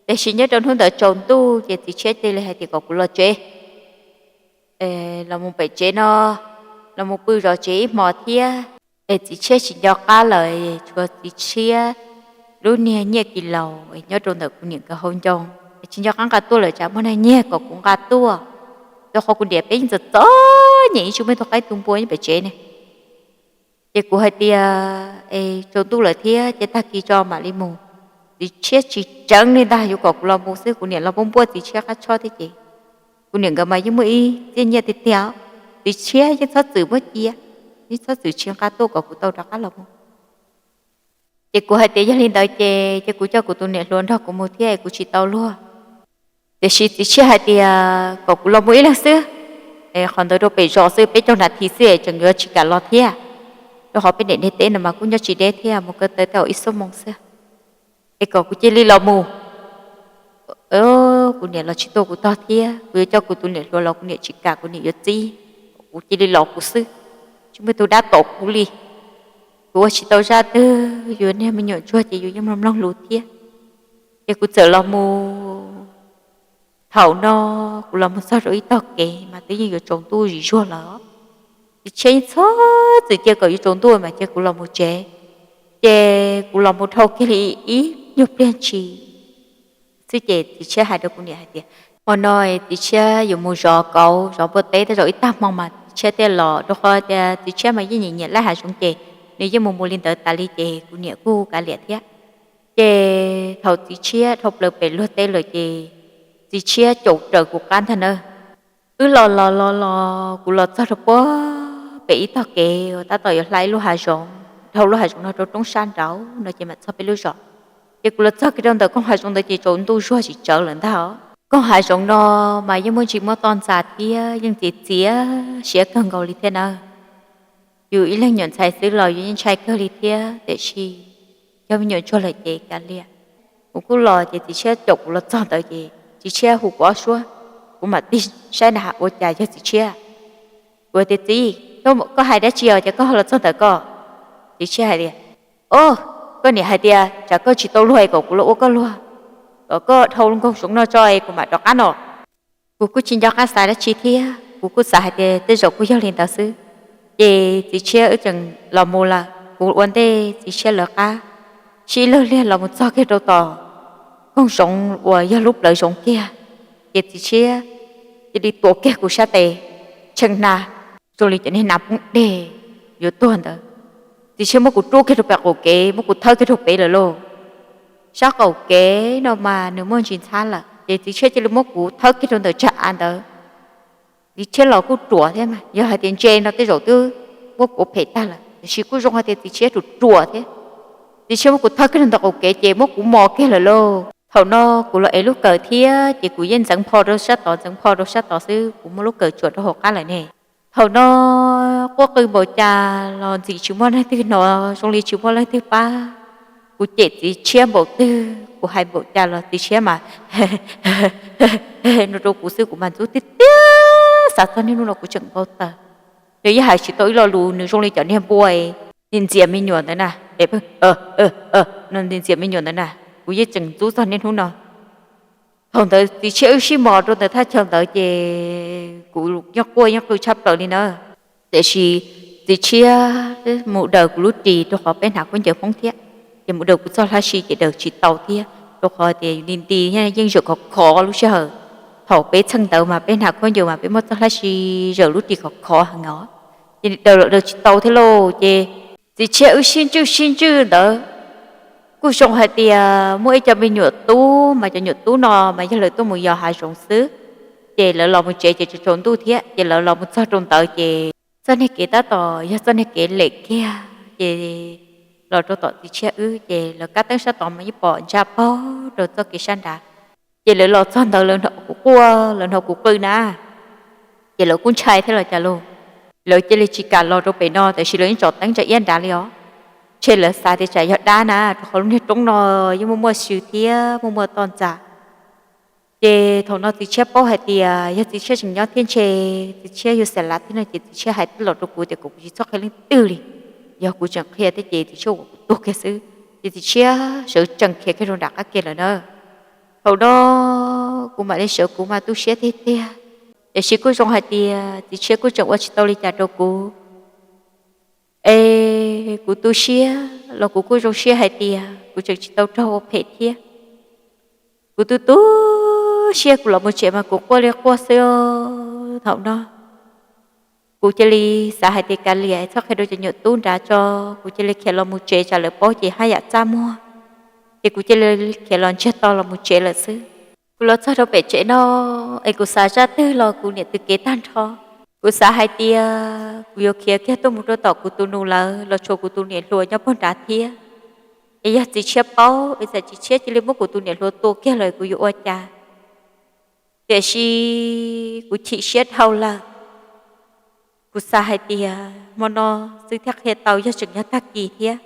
Tiam sis nyob rau hnub ntawd tsaus ntuj ces txiv tshiab cia li hais tias kom kuv los tsev, los mus pem tsev no, los mus pw zov tsev ib hmos thiab. Es txiv tshiab tsis nco qab lawm, tshuav txiv tshiab lub niag nyiaj kis laus nyob rau ntawm kuv niam nkawd hauv ncoo, es tsis nco qab nqa tuaj lawm tsam muaj neeg nyiag kom kuv nqa tuaj. Rau qhov kuv niam peb yeej txom txom nyem, yeej tsis muaj tus qaib tus npua nyob pem tsev ne. Ces kuv hais tias, Es tsaus ntuj lawm thiab ces tag kis tso mam li mus. Txiv tshiab tsis tseev li ntag, yuav kom kuv los mus xwb, kuv niam los npuaj npuaj txiv tshiab qab tshob thiab ces kuv niam nkawd mas yeej muaj ib txiaj nyiaj tiag tiag, txiv tshiab yeej txhob txwm muab cia, yeej txhob txwm tsis nqa tuaj kom kuv tau rov qab los mus. Ces kuv hais tias yog li ntawd ces, ces kuv coj kuv tus niam hluas nrog kuv mus thiab es kuv tsis tau luag. Tiam sis txiv tshiab hais tias kom kuv los mus ib leeg xwb, es qhov ntawd rau pem zos xwb, peb caug nas this xwb es tseem yuav tsis kam los thiab, rau qhov peb daim niag teb no mas kuj nyob tsis deb thiab, mus ko taw tau ib xuab moos xwb. Es kom kuv cia li los mus. Kuv niam los tsis tuaj kuv tog thiab, kuv yuav coj kuv tus niam hluas los kuv niam tsis kam, kuv niam yuav txib, kuv cia li los kuv xwb, tsis muaj tus dab tom kuv li. Kuv ua tsis tau zaj twg, yus niag me nyuam ntsuag ces yus yeej mloog mloog lus thiab. Ces kuv txawm los mus. Thaum no kuv los mus txog rau ib tog kev mas twb yeej yuav tsaus ntuj zim zuag lawm. Txiv tshiab yeej txhob txwm cia kom yuav tsaus ntuj mas cia kuv los mus tsev. Ces kuv los mus dhau kiag li ib nyuag pliag ntshis xwb ces txiv tshiab hais rau kuv niam hais tias, Hmo no txiv tshiab yuav mus zov kauv zov npua teb, tej zaum ib tag hmo mas txiv tshiab thiaj los, rau qhov tias txiv tshiab mas yeej nyiam nyiam laij hav zoov ces nws yeej mus mus li ntawd tas li ces kuv niam kuj kav liam thiab. Ces thaum txiv tshiab dhau plaws pem luag teb lawm ces txiv tshiab caum raws kuv qab ntag na. Wb los los los los kuv los txog rau puag pem ib tog kev uas tab tom yuav hla ib lub hav zoov, dhau lub hav zoov no rau roob sab nraud no ces mam txog peb lub zos. Ces kuv los txog kiag rau ntawm koog hav zoov ntawd ces tsaus ntuj zuag tsis tsawv lawm ntag os. Koog hav zoov no mas yeej muaj ntsis muaj toj ntxas thiab yeej txias txias siab kawg nkaus li thiab na. Yus ib leeg nyuam ntxhais xwb los yus yeej ntshai kawg li thiab, tiam sis cov me nyuam ntsuag lawm ces kav liam. Kuv kuj los ces txiv tshiab caum kuv los txog ntawd ces txiv tshiab hu kuv ob suab, kuv mam tig saib na has ua cas yog txiv tshiab. Kuv tias, Txiv, koj hais dab tsi os ces koj ho los txog ntawm ko? Txiv tshiab hais tias, O, koj niam hais tias tsam koj tsis tau luag es kom kuv los ua koj luag, kom koj dhau nkoog zoov no tso es kuv mam rov qab no. Kuv kuj tsis nco qab xav dab tsi thiab, kuv kuj xav hais tias tej zaum kuj yog li ntawd xwb. Ces txiv tshiab wb tseem los mus lawm, kuv ua ntej txiv tshiab lawv qab, sib laug liag los mus txog kiag rau tom koog zoov uas yog lub plawv zoov kiag, ces txiv tshiab cia li tuav kiag kuv sab tes, tshee hna zoo li cov niag nas poob deg yuav tuag ntawd. Txiv tshiab muab kuv rub kiag rau pem qaum kev, muab kuv thawb kiag rau pem lawm lauj. Sab qaum kev no mas nws muaj ntsis ntxhab lawm, ces txiv tshiab cia li muab kuv thawb kiag rau ntawm tsag av ntawd. Txiv tshiab los kuj ruam thiab mas, yog hais tias ntse no tej zaum twb muab kuv phem tag lawm, tiam sis kuj zoo hais tias txiv tshiab ruam ruam thiab. Txiv tshiab muab kuv thawb kiag rau ntawm qaum kev ces muab kuv mos kiag lawm lauj. Thaum no kuv los ev lub kawm thiab, ces kuv yeej ntxeev pho rau sab tod, ntxeev pho rau sab tod xwb, kuv muab lub kawm tsuam rau hauv qab lawm ne. Thaum no quaj qw npaum cas los ntxim tsis muaj leej twg hnov, zoo li tsis muaj leej twg pab. Kuv cem txiv tshiab npaum twg, kuv hais npaum cas los txiv tshiab mas no rau kuv xwb, kuv mas ntxub tiag tiag. Xav txog niaj hnub no kuv tseem npau taws. Nws yeej hais tsis tau ib lo lus, nws zoo li cov niag npua ntxias me nyuam ntawd na, ntxias me nyuam ntawd na, kuv yeej tseem ntxub txog niaj hnub no. Thaum ntawd txiv tshiab wb sib mos rau ntawm thaj chaw ntawd ces kuv yeej quaj yeej qw tshaj plaws li na. Tiam sis txiv tshiab mus daws kuv lub ris rau qhov peb hnav khaub ncaws Hmoob thiab, ces mus daws kuv txoj hlab si ces daws tsis tau thiab, rau qhov tias nti nti yeej zawm khov khov lub sij hawm. Thaum peb txheej ntawd mas peb hnav khaub ncaws mas peb muab txoj hlab si zawm lub ris khov khov heev os. Ces daws los daws tsis tau thiab lauj. Ces txiv tshiab wb sib ntswj sib ntswj ntawd, kuj zoo hais tias muaj ib co me nyuam tub, mas cov nyuam tub no mas yog lawv tuaj mus yos hav zoov xwb, ces lawv los mus tsev ces tsaus ntuj thiab, ces lawv los mus txog rau ntawd ces txoj niag kev tab tom yog txoj niag kev lem kiag, ces los rau tom txiv tshiab wb ces lawv kab teeb sab tod mas yeej pom ntsa paug rau txoj kev sab nrad. Ces lawv los txog ntawd lawv hnov kuv quaj, lawv hnov kuv qw na, ces lawv kuj ntshai thiab los cas lauj, lawv cia li tsis kam los rau pem no, tiam sis lawv yeej tsom teeb ntsa iab nrad li os. Ntshe lawv xav tias tsam yog dab na, rau qhov lub niag roob no yeej muaj muaj xyw thiab muaj muaj toj ntxas. Ces thaum no txiv tshiab paub hais tias yog txiv tshiab tseem nyob thiab ntshe txiv tshiab yuav xav lav thiab no ces txiv tshiab hais tij los rau kuv tias kom kuv tsis txhob qhia leej twg li, yog kuv tseem qhia thiab ces txiv tshiab ua kuv tuag kiag xwb. Ces txiv tshiab sawv tsees khiav kiag rau nram qab ke lawm na. Thaum no kuv mam li sawv kuv mas tu siab tiag tiag, tiam sis kuj zoo hais tias txiv tshiab kuj tseem ua tsis tau li cas rau kuv. Es kuv tu siab los kuv kuj zoo siab hais tias kuv tseem tsis tau raug ua phem thiab. Kuv tu tu siab kuv los mus tsev mas kuv quaj li quaj xwb. Thaum no kuv cia li xav hais tias kav liam txhob qhia rau cov nyuam tub nrad tso, kuv cia li khiav los mus tsev tsam lawv paub ces haj yam txaj muag. Ces kuv cia li khiav los ntsiag to los mus tsev lawm xwb. Kuv los txog rau pem tsev no, es kuv xav zaj twg los kuv niam tw kev tag nrho. Kuv xav hais tias kuv yuav khiav kiag tuaj mus rau tom kuv tus nus lawv los tshuav kuv tus niam hluas nyob puag nrad thiab. Es yog txiv tshiab paub es txawm txiv tshiab cia li muab kuv tus niam hluas tua kiag lawm kuv yuav ua cas? Tiam sis kuv chim siab dhau lawm. Kuv xav hais tias hmo no xwb thiaj qhia tau, yog tseem yog tag kis thiab,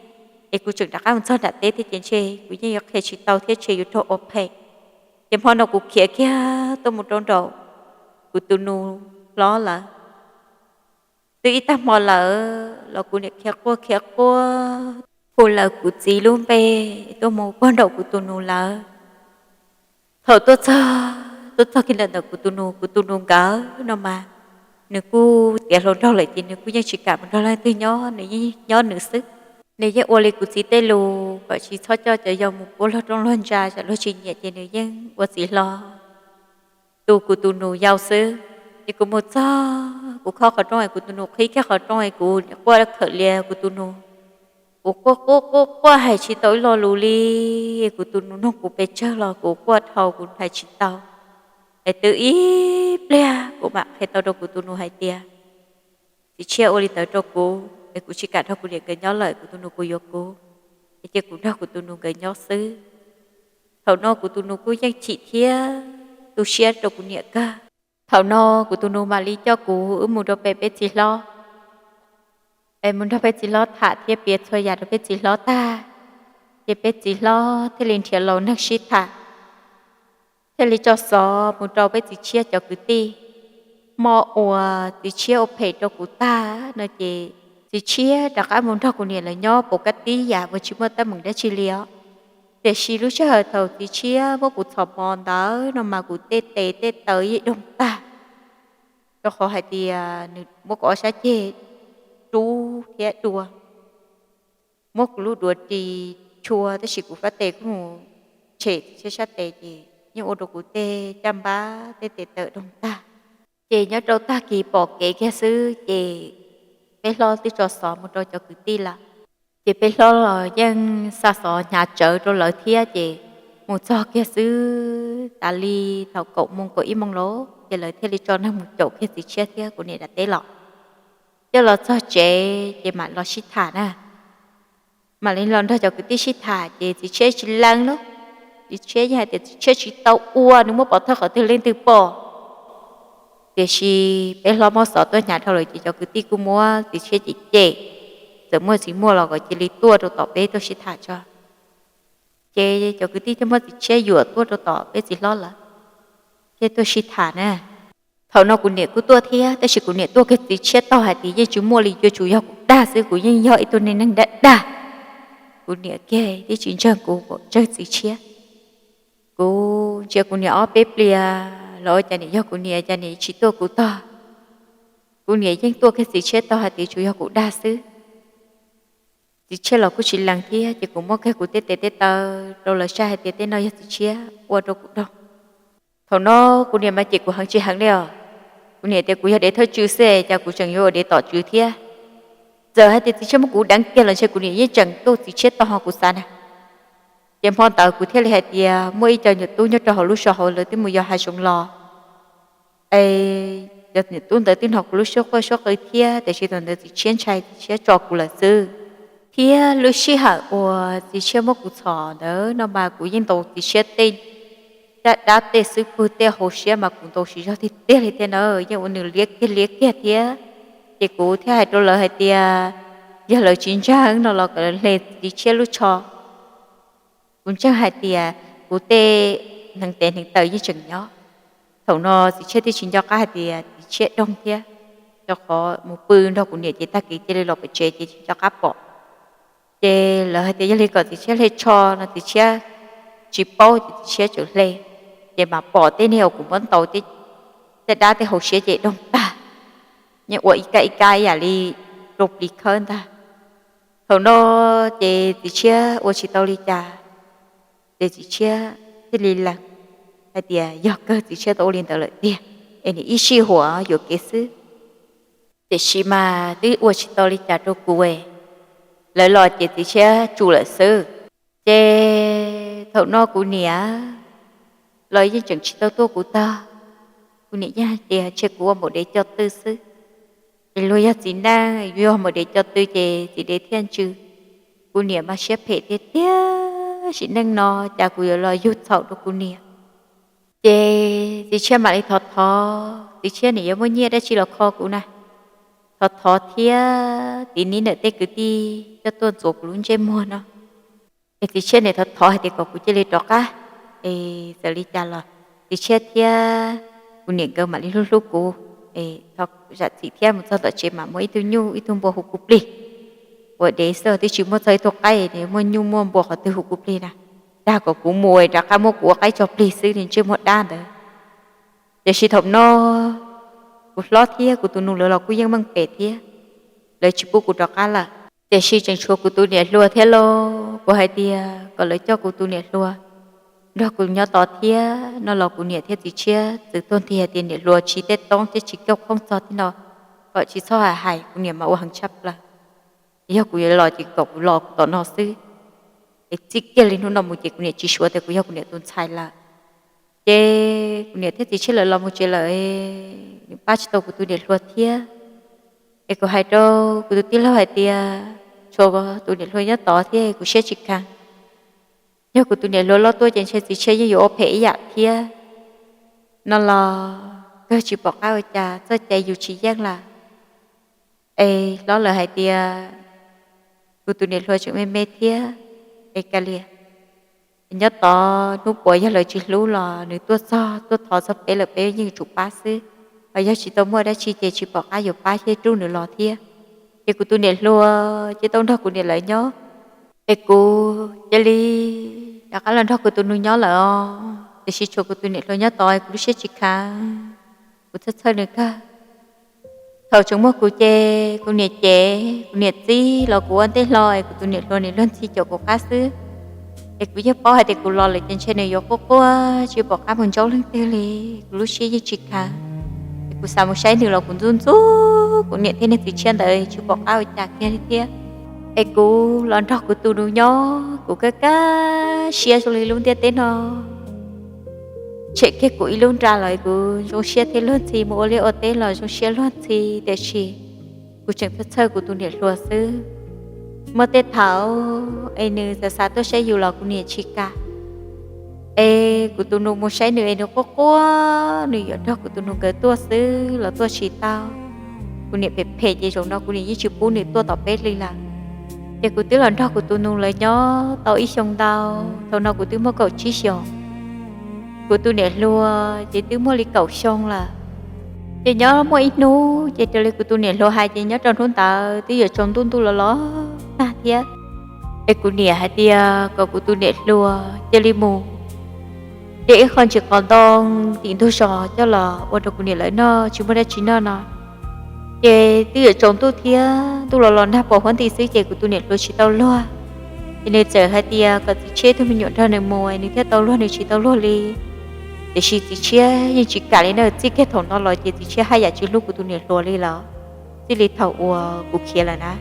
es kuv tseem rov qab mus txog nram teb thiab ces ntshe kuv yeej yuav qhia tsis tau thiab ntshe yuav raug ua phem. Ces hmo no kuv khiav kiag tuaj mus rau nraum kuv tus nus hlob lawv. Twb ib tag hmo lawm los kuv niam khiav quaj khiav quaj hu lawv kuv txiv lub npe tuaj mus puag nraum kuv tus nus lawv. Thaum tuaj txog, tuaj txog kiag ntawm ntawm kuv tus nus, kuv tus nus nkawd no mas nws kuj tiav hluas nraug lawm ces nws kuj yeej tsis kam mus nrog leej twg nyob, nws yeej nyob nws xwb. Nws yeej ua li kuv txiv tej lus kom tsis txhob coj cov yau mus puab luag rooj luag ntsa, tsam luag tsis nyiam ces nws yeej ua txiv hlob tu kuv tus nus yau xwb. Ces kuv mus txog kuv khob qhov rooj es kuv tus nus qhib kiag qhov rooj es kuv quaj khawm lias kuv tus nus. Kuv quaj quaj quaj quaj hais tsis tau ib lo lus li. Kuv tus nus nug kuv pes tsawg los kuv quaj dhau kuv hais tsis tau. Es twb ib pliag kuv mam qhia tau rau kuv tus nus hais tias txiv tshiab ua li ntawd rau kuv es kuv tsis kam nrog kuv niam nkawd nyob lawm, kuv tus nus puas yuav kuv, es cia kuv nrog kuv tus nus nkawd nyob xwb. Thaum no kuv tus nus kuj yeej chim thiab tu siab rau kuv niam kawg. Thaum no kuv tus nus mam li coj kuv wb mus rau pem peb txiv hlob. Es mus nrog peb txiv hlob tham thiab piav txhua yam rau peb txiv hlob tag, ces peb txiv hlob thiaj li nrhiav laus neeg sib tham, thiaj li tso xov mus rau peb txiv tshiab cov kwv tij. Hmo uas txiv tshiab ua phem rau kuv tag no ces txiv tshiab rov qab mus nrog kuv niam lawv nyob pem kab tib yam uas tsis muaj teeb meem dab tsi li os. Tiam sis lub sij hawm thaum txiv tshiab muab kuv txhom mos ntawd no mas kuv tej tes tej taw yeej doog tag, rau qhov hais tias nws muab kuv ob sab ceg rub thiab dua, muab kuv lub duav ris tshua, tab sis kuv fab tes kuj mus tshem txiv tshiab sab tes ces yeej ua rau kuv tej caj npab tej tes taw doog tag. Ces nyob rau tag kis pom kev kiag xwb ces peb hlob twb tso xov mus rau cov kwv tij lawm. Ces peb hlob los yeej xa xov hnyav tsawv rau lawv thiab ces mus txog kiag xwb tas li thaum kaum moo kaum ib moo lauj ces lawv thiaj li tso neeg mus caum kiag txiv tshiab thiab kuv niam daim teb los. Coj los txog tsev ces mam los sib tham na. Mam li los nrog cov kwv tij sib tham ces txiv tshiab tsis lees lauj. Txiv tshiab yeej hais tias txiv tshiab tsis tau ua, nws muab pov thawj qhov twg leej twg pom. Tiam sis peb hlob muab xov tuaj hnyav dhau lawm ces cov kwv tij kuj muab txiv tshiab cem cem, txawm muaj tsis muaj los kom cia li tuaj rau tom peb tuaj sib tham tso. Ces cov kwv tij thiaj muab txiv tshiab yuam tuaj rau tom peb txiv hlob lawm, thiaj tuaj sib tham na. Thaum no kuv niam kuj tuaj thiab, tab sis kuv niam tuaj kiag txiv tshiab tog hais tias yeej tsis muaj li, yuav tsum yog kuv dag xwb, kuv yeej yog ib tug neeg dab dag. Kuv niam kiag twb tsis ntseeg kuv, ntseeg txiv tshiab. Kuv ntsia kuv niam ob peb pliag los ua cas niam yog kuv niam, cas niam tsis tuaj kuv tog. Kuv niam yeej tuaj kiag txiv tshiab tog hais tias tsuas yog kuv dag xwb. Txiv tshiab los kuj tsis lees thiab, ces kuv muab kiag kuv tej tes tej taw rau lawv saib hais tias tej no yog txiv tshiab ua rau kuv doog. Thaum no kuv niam mas cem kuv heev tsis heev li os. Kuv niam tias kuv yog dev thawj tswv xwb, cas kuv tseem yuav ua dev tom tswv thiab. Txawm hais tias txiv tshiab muab kuv deev kiag los ntshe kuv niam yeej tseem tuaj txiv tshiab tog ho kuv xav na. Ces hmo ntawd kuv thiaj li hais tias muaj ib co nyuam tub nyob rau hauv lub zos hauv lawv twb mus yos hav zoov los, es cov nyuam tub ntawd twb hnov kuv lub suab quaj suab qw thiab, tiam sis thaum ntawd txiv tshiab ntshai, txiv tshiab tso kuv lawm xwb. Thiab lub sij hawm uas txiv tshiab muab kuv txhom ntawd no mas kuv yeej ntaus txiv tshiab tej caj dab tej xub pwg tej hauv siab mas kuv ntaus siv zog tiag tiag li thiab na, yeej ua nws liab kiag liab kiag thiab. Ces kuv thiaj hais rau lawv hais tias yog lawv tsis ntseeg no los kom lawv hle txiv tshiab lub tsho. Kuv ntseeg hais tias kuv tej hneev tes hneev taw yeej tseem nyob. Thaum no txiv tshiab thiaj tsis nco qab hais tias txiv tshiab doog thiab, rau qhov mus pw nrog kuv niam ces tag kis cia li los pem tsev ces tsis nco qab pom. Ces lawv hais tias yog li kom txiv tshiab hle tsho no txiv tshiab tsis paub ces txiv tshiab tseem hle, ces mas pom tej niag uas kuv muab ntaus tej caj dab tej hauv siab ces doog tag, yeej ua ib kab ib kab ib yam li rau plis khawb ntag. Thaum no ces txiv tshiab ua tsis tau li cas, ces txiv tshiab thiaj li lees hais tias yog kawg txiv tshiab tau ua li ntawd lawm tiag, es nws ib sij huam yuam kev xwb. Tiam sis mas twb ua tsis tau li cas rau kuv, lawv los ces txiv tshiab tsum lawm xwb. Ces thaum no kuv niam los yeej tseem tsis tau tuaj kuv tog. Kuv niam yeej hais tias ntshe kuv ua maum dev co tw xwb, es luag yog txiv neej, yog maum dev co tw ces txiv dev thiaj ntsws. Kuv niam mas siab phem tiag tiag, sim neej no cas kuv yuav los yug txhaum rau kuv niam. Ces txiv tshiab mam li thov thov, txiv tshiab nim yuav muaj nyiaj dab tsi los kho kuv na, thov thov thiab tiv nib ntawm tej kwv tij coj tuaj ntxuav kuv lub ntsej muag no. Es txiv tshiab nim thov thov hais tias kom kuv cia li rov qab, es txawm li cas los txiv tshiab thiab kuv niam nkawd mam li hlub hlub kuv, es thov zam txim thiab mus txog tom tsev mam muab ib tug nyuj ib tug npua hu kuv plig. Ua dev xwb twb tsis muaj txog ib tug qaib, muaj nyuj muaj npua qhov twg hu kuv plig na. Dag kom kuv mus rov qab muab kuv ua qaib tso plig xwb li ntsej muag dab ntawd. Tiam sis thaum no kuv hlob thiab kuv tus nus lawv los kuj yeej meej pem thiab, lawv tsis pub kuv rov qab lawm. Tiam sis tseem tshuav kuv tus niam hluas thiab lauj, kuv hais tias kom lawv coj kuv tus niam hluas nrog kuv nyob tod thiab no los kuv niam thiab txiv tshiab txwv tuag nthi hais tias niam hluas tsis tej toob thiab tsis kauj koob txog thiab no, kom tsis txhob hais hais, kuv niam mas ua heev tshaj plaws. Yog kuv yuav los ces kom kuv los kuv tom no xwb, es txij kiag li hnub no mus ces kuv niam tsis suav tias kuv yog kuv niam tus ntxhais lawm. Ces kuv niam thiab txiv tshiab lawv los mus tsev lawm, nws pab tsis tau kuv tus niam hluas thiab. Es kuv hais rau kuv tus tij laug hais tias tshuav tus niam hluas nyob tod thiab kuv siab tsis kheev. Yog kuv tus niam hluas loj tuaj ces ntshe txiv tshiab yeej yuav ua phem ib yam thiab no los kawg tsis pom qab ua cas, txoj cai yus tsis yeej lawm. Es hlob lawv hais tias kuv tus niam hluas tseem me me thiab, es ka lias nyob tod hnub puas yog lawv tsis hlub los nws tuaj txog tuaj thov txog peb lawm peb yeej yuav tsum pab xwb, ho yog tsis tau muaj dab tsi ces tsis pom qab yuav pab thiab rub nws los thiab. Ces kuv tus niam hluas ces tau nrog kuv niam lawv nyob, es kuv cia li rov qab los nrog kuv tus nus nyob lawm os. Tiam sis tshuav kuv tus niam hluas nyob tod kuv lub siab tsis kheev, kuv txhawj txhawj nws kawg. Thaum tseem muaj kuv ces kuv niam cem, kuv niam txib los kuv ua ntej hlo es kuv tus niam hluas nws luag ntxhi caum kuv qab xwb. Es kuv yeej paub hais tias kuv los lawm ces ntshe nws yuav quaj quaj tsis pom qab mus ntsaub leej twg li, kuv lub siab yeej tsis khaws. Es kuv xav mus saib nws los kuv ntxub ntxub kuv niam thiab niag txiv tshiab ntawd tsis pom qab ua cas kiag li thiab. Es kuv los nrog kuv tus nus nyob kuv kaj kaj siab zoo li lub ntiaj teb no tshem kiag kuv ib lub nra los kuv zoo siab thiab luag ntxhi, mus ua liaj ua teb los zoo siab luag ntxhi, tiam sis kuv tseem txhawj txhawj kuv tus niam hluas xwb. Muaj tej thaum es nws xav xav tuaj saib yus los kuv niam tsis kam. Es kuv tus nus mus saib nws es nws quaj quaj, nws yuav nrog kuv tus nus nkawd tuaj xwb los tuaj tsis tau. Kuv niam phem phem ces zaum no kuv niam yeej tsis pub nws tuaj tom peb li lawm. Ces kuv twb los nrog kuv tus nus lawv nyob tau ib xyoo ntau, thaum no kuv twb muaj kaum tsib xyoos. Kuv tus niam hluas ces twb muaj li kaum xyoo lawm. Ces nyob muaj ib hnub ces raws li kuv tus niam hluas hais ces nyob rau hnub ntawd twb yuav tsaus ntuj, ntuj los los tag thiab. Es kuv niam hais tias kom kuv tus niam hluas cia li mus de ib qho ntsis qos ntoo tim ntug zos coj los ua rau kuv niam lawv noj, tsis muaj dab tsi noj no. Ces twb yuav tsaus ntuj thiab, ntuj los los nag pom huab nti xwb ces kuv tus niam hluas tsis tau luag. Ces nws txawm hais tias kom txiv tshiab ib tug me nyuam nrog nws mus nws thiaj tau luag, nws tsis tau luag li. Tiam sis txiv tshiab yeej tsis kam li na, txij kiag thaum no los ces txiv tshiab haj yam tsis hlub kuv tus niam hluas li lawm, txij li thaum uas kuv khiav lawm na.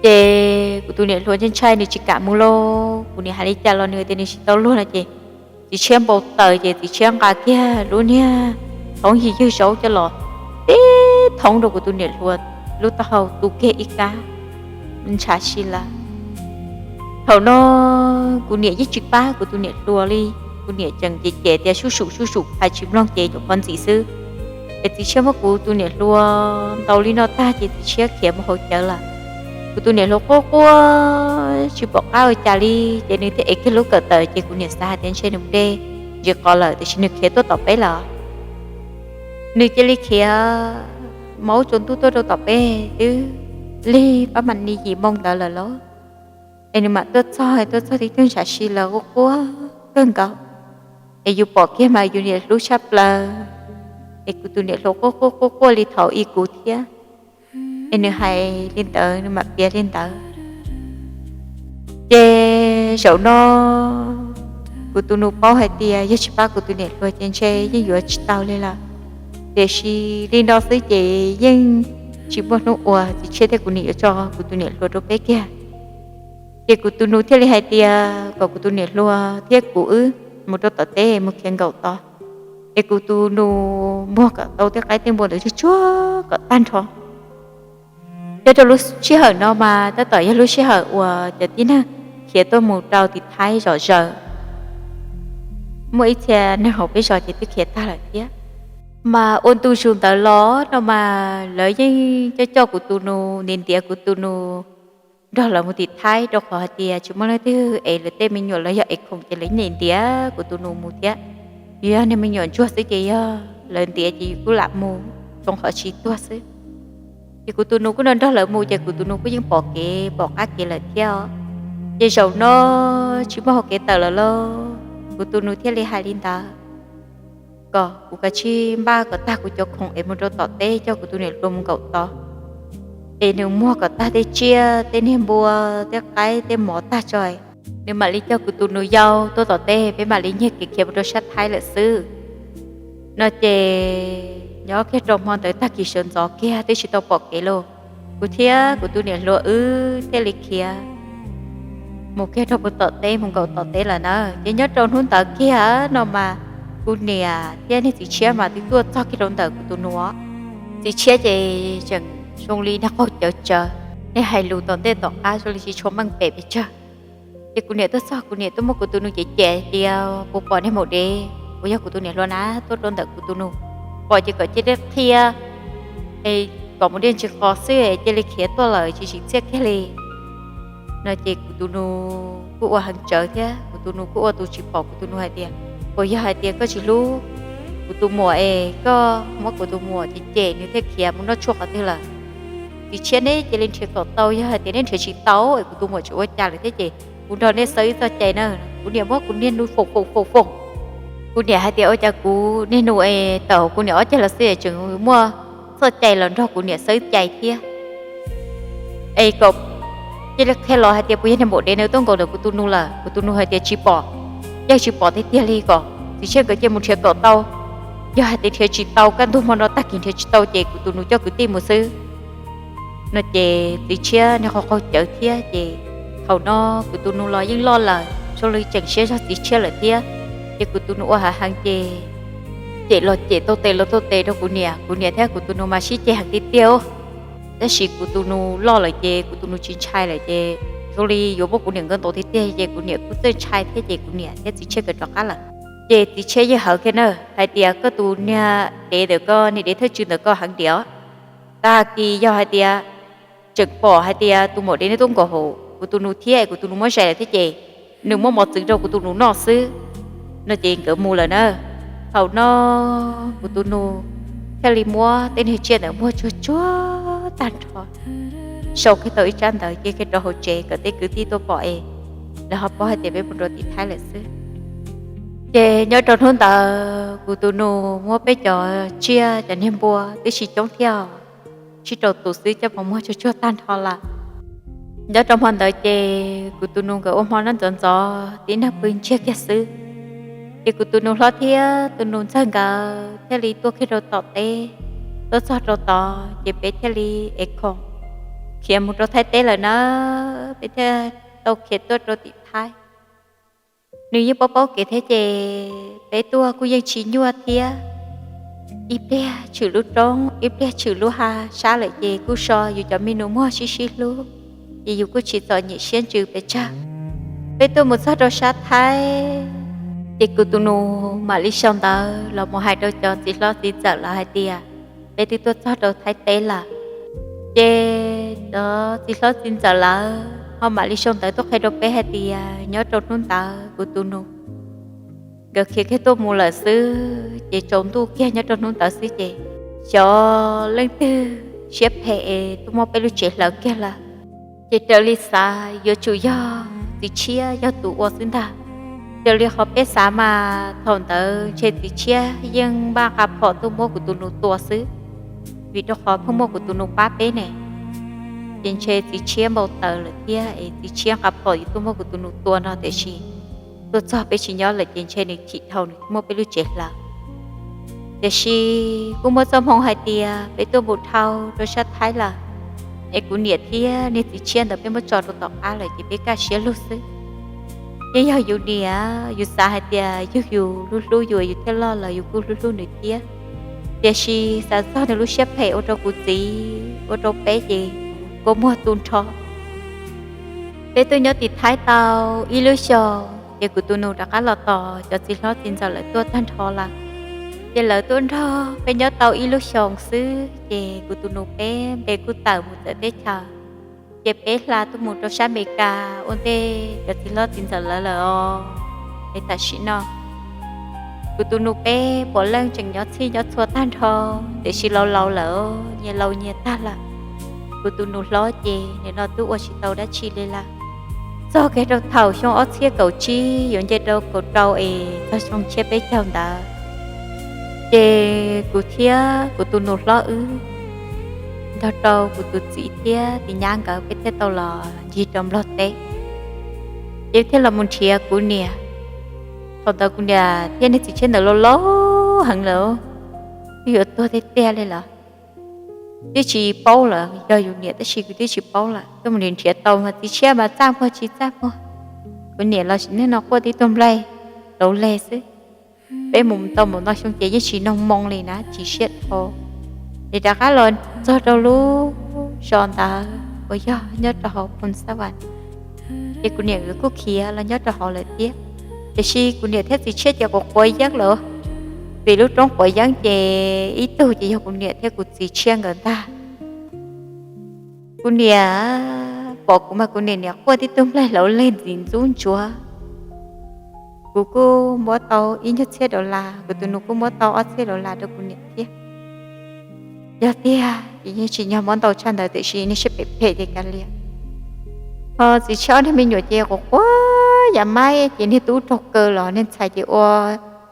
Ces kuv tus niam hluas ntshai ntshai nws tsis kam mus lauj, kuv niam hais li cas los nws tias nws tsis tau luag no ces txiv tshiab npau taws ces txiv tshiab nqa kiag lub niag thoob yig ywg zaub coj los tib thoob rau kuv tus niam hluas lub taub hau tu kiag ib kab, ntshav si lawm. Thaum no kuv niam yeej tsis pab kuv tus niam hluas li, kuv niam tseem cem cem tias sub sum sub sum hais tsis mloog ces caum qhov ntxim xwb. Es txiv tshiab muab kuv tus niam hluas ntaus li no tag ces txiv tshiab khiav mus haus cawv lawm. Kuv tus niam hluas quaj quaj tsis pom qab ua cas li, ces nws thiaj ev kiag lub kawm tawm ces kuv niam xav hais tias ntshe nws mus de ntsis qos lawm tiam sis nws khiav tuaj tom peb lawm. Nws cia li khiav maub tsaus ntuj tuaj rau tom peb twb lig pab mam ni yim moo ntawd lawm lauj. Es nws mam tuaj txog, tuaj txog tib tug ntshav si lawm quaj quaj kawg nkaus. Es yus pom kiag mas yus niam hlub tshaj plaws. Es kuv tus niam hluas quaj quaj quaj quaj li thaum ub kuv thiab. Es nws hais li ntawd nws mam piav li ntawd. Ces zaum no kuv tus nus paub hais tias yog tsis pab kuv tus niam hluas ces ntshe yeej yuav tsis tau li lawm. Tiam sis li no xwb ces yeej tsis muaj hnub uas txiv tshiab thiab kuv niam yuav tso kuv tus niam hluas rau peb kiag. Ces kuv tus nus thiaj li hais tias kom kuv tus niam hluas thiab kuv wb mus rau tom teb mus khiav nkaum tod. Es kuv tus nus muag kom tau tej qaib tej npua ntawd tsuag tsuag kom tag nrho. Nyob rau lub sij hawm no mas tab tom yog lub sij hawm uas cov tib neeg khiav tuaj mus rau tim Thaib zom zaws, muaj ib txhia neeg hauv peb zos ces twb khiav tag lawm thiab. Mas ua ntu zus ntawd los no mas lawv yeej coj coj kuv tus nus, ntiav ntiav kuv tus nus, nrog lawv mus tim Thaib, rau qhov hais tias tsis muaj leej twg ev lawv tej me nyuam los yog ev khoom ces lawv nyiam ntiav kuv tus nus mus thiab. Yus yog niag me nyuam ntsuag xwb ces yog lawv ntiav ces yus kuj lam mus rau qhov tsis tuag xwb. Ces kuv tus nus kuj nrog nrog lawv mus ces kuv tus nus kuj yeej pom kev pom qab kev lawm thiab os. Ces zaum no tsis muaj hauv kev tawm lawm lauj, kuv tus nus thiaj li hais li ntawd, kom kuv kav tsij npaj kom tag kuv cov khoom es mus rau tom teb coj kuv tus niam hluas mus nkaum tod, es nws muag kom tag tej tsiaj tej niag npua tej qaib tej mov tag tso, nws mam li coj kuv tus nus yau tuaj tom teb, peb mam li nyiag kev khiav mus rau sab Thaib lawm xwb. No ces nyob kiag rau hmo ntawd tag kis sawv ntxov kiag twb tsis tau pom kev lauj, kuv thiab kuv tus niam hluas wb thiaj li khiav mus kiag rau puag tom teb mus nkaum tom teb lawm na. Ces nyob rau hnub ntawd kiag no mas kuv niam thiab niag txiv tshiab mas twb tuaj txog kiag rau ntawm kuv tus nus. Txiv tshiab ces tseem zoo li nag qaug cawv tsawv, nws hais lus tom ntej tom qab zoo li tsis tshua meej pem pes tsawg. Ces kuv niam tuaj txog kuv niam tuaj muab kuv tus nus cem cem tias puas pom niag maum dev uas yog kuv tus niam hluas na tuaj rau ntawm kuv tus nus, pom ces kom cia li qhia es kom mus de ntsis qos xwb es cia li khiav tuaj lawm tsis tsim txiaj kiag li. No ces kuv tus nus kuj ua heev tsawv thiab kuv tus nus kuj ua tus tsis pom, kuv tus nus hais tias puas yog hais tias koj tsis hlub kuv tus muam es koj muab kuv tus muam cem cem nws thiaj khiav mus noj tshuaj qhov twg lawm. Txiv tshiab neb cia li nrhiav kom tau, yog hais tias neb nrhiav tsis tau es kuv tus muam tseem ua cas lawm thiab ces kuv nrog neb xaws ib txoj cai na. Kuv niam muab kuv niag nus foom foom foom foom. Kuv niam hais tias ua cas kuv niag nus es tawm kuv niam ob cag los xwb es tseem muaj txoj cai los nrog kuv niam xawb cai thiab. Es kom cia li qhia los hais tias puas yog niag maum dev ntawd tuaj nkaum ntawm kuv tus nus lawm. Kuv tus nus hais tias tsis pom, yeej tsis pom tiag tiag li, kom txiv tshiab nkawd cia mus nrhiav kom tau. Yog hais tias nrhiav tsis tau, kaj ntug hmo no tag kis nrhiav tsis tau ces kuv tus nus coj kwv tij mus xwb no ces txiv tshiab niag qaug qaug cawv thiab ces thaum no kuv tus nus los yeej loj lawm, zoo li tseem siab zog txiv tshiab lawm thiab. Ces kuv tus nus ua hav heev ces cem los cem, tau tes los tau tes rau kuv niam. Kuv niam thiab kuv tus nus mas sib ceg heev tiag tiag. Tab sis kuv tus nus loj lawm ces kuv tus nus tsis ntshai lawm ces zoo li yuav muab kuv niam nkaus ntaus tiag tiag ces kuv niam kuj txawj ntshai thiab ces kuv niam thiab txiv tshiab nkawd rov qab lawm. Ces txiv tshiab yeej hawv kiag na hais tias koj tus niag dev ntawm koj, niag dev thawj tswv ntawm koj heev diam. Tag kis yog hais tias tseem pom hais tias tus maum dev ntawd tuaj nkaum hauv kuv tus nus thiab es kuv tus nus muab zais lawm thiab ces nws muab mos txwv rau kuv tus nus noj xwb no ces nkawd mus lawm na. Thaum no kuv tus nus thiaj li muab tej niag tsiaj ntawd muag tsuag tsuag tag nrho, sau kiag tau ib tsab ntawv cia kiag rau hauv tsev kom tej kwv tij tuaj pom es lawv ho paub hais tias peb mus rau tim Thaib lawm xwb. Ces nyob rau hnub ntawd kuv tus nus muab peb cov tsiaj cov niag npua twb tsis coob thiab, tsib rau tus xwb coj mus muag tsuag tsuag tag nrho lawm. Nyob rau hmo ntawd ces kuv tus nus nkawd ua hmo noj ntxov ntxov tib neeg pw ntsiag kiag xwb. Ces kuv tus nus hlob thiab tus nus ntxawg nkawd thiaj li tuaj kiag rau tom teb, tuaj txog rau tod ces peb thiaj li ev khoom khiav mus rau Thaib teb lawm na. Peb thiaj tau khiav tuaj rau tim Thaib. Nws yeej paub paub kev thiab ces peb tuaj kuj yeej tsis nyuaj thiab. Ib pliag tshwm lub roob, ib pliag tshwm lub hav sab lawm ces kuj so yus cov me nus muag sib sib hlub, ces yus kuj tsis txom nyem siab ntsws pes tsawg. Peb tuaj mus txog rau sab Thaib, ces kuv tus nus mam li sau ntawv los mus hais rau cov txiv hlob txiv ntxawm lawv hais tias peb twb tuaj txog rau Thaib teb lawm. Ces cov txiv hlob txiv ntxawm lawv ho mam li sau ntawv tuaj qhia rau peb hais tias nyob rau hnub ntawd kuv tus nus nkawd khiav kiag tuaj mus lawm xwb ces tsaus ntuj kiag nyob rau hnub ntawd xwb ces xyov leej twg siab phem es tuaj muab peb lub tsev hlawv kiag lawm. Ces raws li xav yuav tsum yog txiv tshiab yog tus ua xwb ntag. Raws li qhov peb xav mas thaum ntawd ntshe txiv tshiab yeej npaj nqa phom tuaj muab kuv tus nus tua xwb, vim rau qhov pheej muaj kuv tus nus pab peb ne. Ces ntshe txiv tshiab npau taws lawm thiab es txiv tshiab nqa phom yuav tuaj muab kuv tus nus tua no tiam sis tuaj txog peb tsis nyob lawm ces ntshe nws chim dhau nws thiaj muab peb lub tsev hlawv. Tiam sis kuj muaj txoj hmoo hais tias peb tuaj mus dhau rau sab Thaib lawm, es kuv niam thiab niag txiv tshiab ntawd peb muab tso rau tom qab lawm ces peb kaj siab lug xwb. Yeej yog yus niam, yus xav hais tias yug yus hlub hlub yus, yus thiaj loj los yus kuj hlub hlub nws thiab. Tiam sis xav txog nws lub siab phem ua rau kuv txiv ua rau peb ces kua muag tu nrho. Peb tuaj nyob tim Thaib tau ib lub xyoos ces kuv tus nus rov qab los tos cov txiv hlob txiv ntxawm lawv tuaj tag nrho lawm. Ces lawv tuaj nrog peb nyob tau ib lub xyoos xwb ces kuv tus nus peb npe kuj tawm mus txawv teb chaws. Ces peb hla tuaj mus rau sab Amelikas ua ntej cov txiv hlob txiv ntxawm lawv lawm os. Es tam sim no kuv tus nus peb puav leej tseem nyob txhij nyob txhua tag nrho, tiam sis laus laus lawm, nyias laus nyias tag lawm. Kuv tus nus hlob ces nim no twb ua tsis tau dab tsi li lawm. Txog kiag rau thaum xyoo ob txhiab kaum tsib yuav nce rau kaum rau es txog xyoo tshiab peb caug ntawd, ces kuv thiab kuv tus nus hlob wb nrog rau kuv tus txiv thiab tus nyab nkawd peb thiaj tau los ncig rau Nplog teb. Ces thiaj los mus nrhiav kuv niam. Thaum ntawd kuv niam thiab niag txiv tshiab ntawd laus laus heev lawm, twb yuav tuag tiag tiag li lawm. Twb tsis paub lawm yog yus niam tab sis kuv twb tsis paub lawm, tuaj mus nrhiav tau mas txiv tshiab mas txaj muag tsis txaj muag. Kuv niam los sim neej no quaj tib tug nplaig laus leg xwb. Peb mus tau mus no xyoo ces yeej tsis noog moo li na, tsis siab dhau. Ces rov qab los txog rau lub zos ntawd uas yog nyob rau hauv Phoos Xab Vas, ces kuv niam nkawd kuj khiav los nyob rau hauv lawm thiab. Tiam sis kuv niam thiab txiv tshiab ces quav quav yeeb lawm, vim lub roob quav yeeb ces ib tug ces yog kuv niam thiab kuv txiv tshiab nkawd ntag. Kuv niam pom kuv mas kuv niam niam quaj tib tug nplaig laus leg ntxim ntxub ntsuav. Kuv kuj muab tau ib nyuag txhiab dollar, kuv tus nus kuj muab tau ob txhiab dollar rau kuv niam thiab. Yog tiag ces yeej tsim nyog muab ntau tshaj ntawd tiam sis niag siab phem phem ces kav liam. Ho txiv tshiab ob niag me nyuam ces quav quav yam maib ces niag tub raug kaw los niag ntxhais ces ua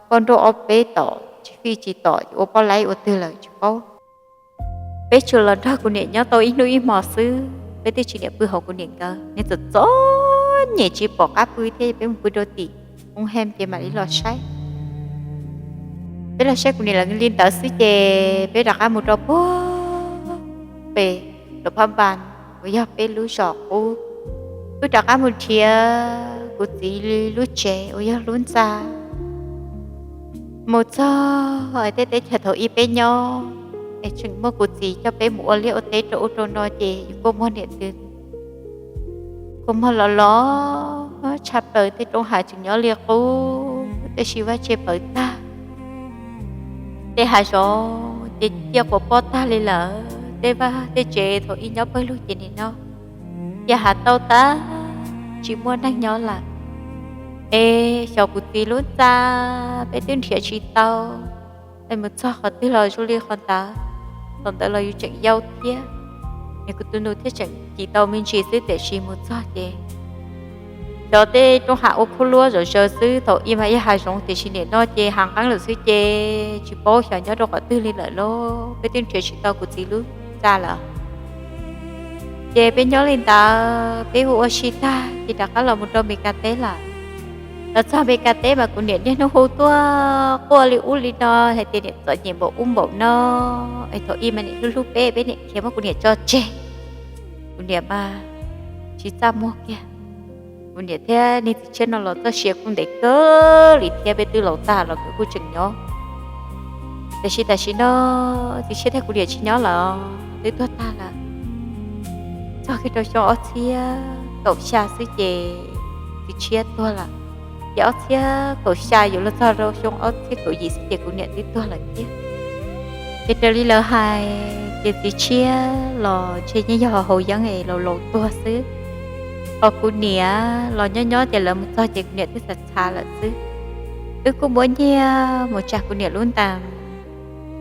poj nrauj ob peb tom tsis fij tsis tom ces ua poj laib ua twg lawm tsis paub. Peb tsuas los nrog kuv niam nyob tau ib hnub ib hmos xwb, peb twb tsis niam pw hauv kuv niam nkawd, nws txom txom nyem tsis pom qab pw thiab, peb mus pw rau tim hoob hem ces mam li los saib. Peb los saib kuv niam lawv li ntawd xwb ces peb rov qab mus rau puag pem Luam Phab Npas uas yog peb lub zos qub. Wb rov qab mus nrhiav kuv txiv lub tsev uas yog lub ntxa. Mus txog es tej teb chaws thaum ub peb nyob es tseem muaj kuv txiv coj peb mus ua liaj ua teb rau ub rau no ces yus kua muag niam twb kua muag los los tshaj plaws, tej roob hav tseem nyob li qub tab sis vaj tse pawv tag. Tej hav zoov ces ciaj quas poj tag li lawm, tej vaj tej tsev thaum ub nyob pawg lug ces nim no ciaj hav tauj tag, tsis muaj neeg nyob lawm. Es xyov kuv txiv lub ntxa peb twb nrhiav tsis tau, es mus txog qhov twg los zoo li qhov ntawd, thaum ntawd los yus tseem yau thiab, es kuv tus nus thiaj tseem cim tau me ntsis xwb tiam sis mus txog ces xyov tej roob hav ua khaub luab zom zaws xwb, thaum ub mas yog hav zoov tiam sis nim no ces hav nqeeb lawm xwb ces tsis paub xyov nyob rau qhov twg li lawm lauj, peb twb nrhiav tsis tau kuv txiv lub ntxa lawm. Ces peb nyob li ntawd peb ua ua si tag ces rov qab los mus rau Mes Kas teb lawm. Los txog Mes Kas teb mas kuv niam niaj hnub hu tuaj quaj li ub li no hais tias niam txom nyem npaum ub npaum no, es thaum ub mas niam hlub hlub peb, peb niam khiav muab kuv niam tso tseg, kuv niam mas tsis txaj muag kiag. Kuv niam thiab niag txiv tshiab no los txoj sia kuj ntev kawg li thiab, peb twb laus tag los nkawd kuj tseem nyob. Tiam sis tam sim no txiv tshiab thiab kuv niam tsis nyob lawm, twb tuag tag lawm. Txog kiag rau xyoo ob txhiab kaum xya xwb ces txiv tshiab tuag lawm. Ces ob txhiab kaum xya yuav luag txog rau xyoo ob txhiab kaum yim xwb ces kuv niam twb tuag lawm thiab. Ces raws li lawv hais ces txiv tshiab los ntshe yeej yog haus yeeb es laus laus tuag xwb. Ho kuv niam los nyob nyob ces lawv mus txog ces kuv niam twb txhav txhav lawm xwb. Wb kuj muab nyiaj mus tsa kuv niam lub ntees,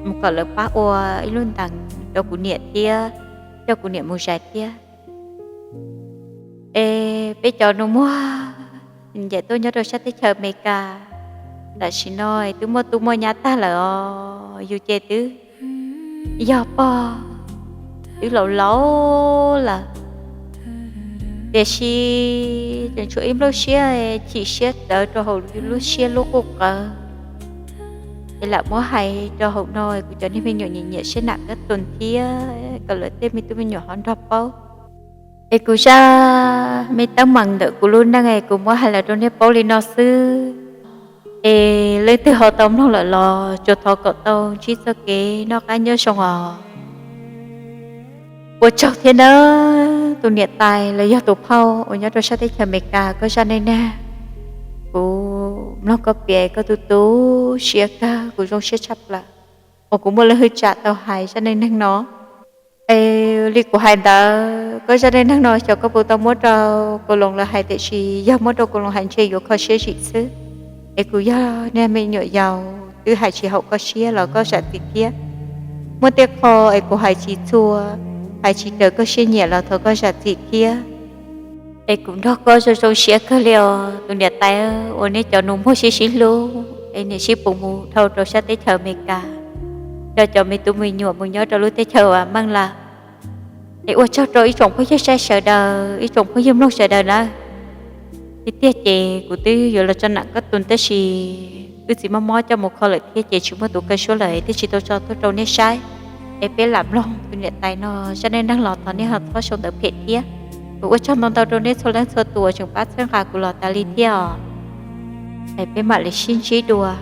mus kom lawv pab ua ib lub ntees rau kuv niam thiab coj kuv niam mus zais thiab. Es peb cov nus muag ncaim tuaj nyob rau sab teb chaws Amelikas, tam sim no twb muaj tub muaj nyab tag lawm os, yus ces twb yog pog, twb laus laus lawm. Tiam sis tseem tshuav ib nplooj siab chim siab rawv rau hauv lub siab lub quj qawv, es lam muab hais rau hauv no kuv cov niag me nyuam nyiam nyiam siab nam kab tus thiab kom lawv tej me tub me nyuam ho nrog paub. Es kuv zaj me teeb meem ntawm kuv lub neej es kuv muab hais los rau nej paub li no xwb. Es leej twg ho tau mloog lawm los tsuas thov kom tau ntsib txoj kev noj qab nyob zoo os. Ua tsaug thiab nawb tus niam tais los yog tus phauj uas nyob rau sab teb chaws Amelikas, koj zaj neej neeg kuv mloog koj piav koj tu tu siab kawg, kuv zoo siab tshaj plaws uas kuv muaj lub hwj tsam tau hais zaj neej neeg no. Es li kuv hais ntawd, koj zaj neej neeg no xyov koj puas tau muab rau Kaus Loos lawv hais, tiam sis yog muab rau Kaus Loos hais ntshe yuav kho siab zim xwb. Es kuv yog niag me nyuam yaus twb hais tsis haum koj siab los koj zam txim thiab. Muaj tej qho es kuv hais tsis txhua, hais tsis raws koj siab nyiam los thov koj zam txim thiab. Es kuv nrog koj zoo zoo siab kawg li os tus niam tais uas nej cov nus muag sib sib hlub es niam sib pus mus dhau rau sab teb chaws Amelikas, coj cov me tub me nyuam mus nyob rau lub teb chaws uas meej lawm. Es ua tsaug rau ib tsoom phooj ywg saib sawv daws, ib tsoom phooj ywg mloog sawv daws nawb. Tiag tiag ces kuv twb yuav los tso nam koj tus tab sis wb txiv mob mob coj mus kho lawm thiab ces tsis muaj tus kaw suab lawm thiaj tsis tau tso tuaj rau nej saib. Es peb lam mloog tus niam tais no zaj neej neeg los thov nej ho txhob sau ntawv phem thiab. Kuv ua tsaug ntau ntau rau nej txhua leej txhua tus uas tseem pab txhawb nqa kuv los tas li thiab os. Es peb mam li sib ntsib dua.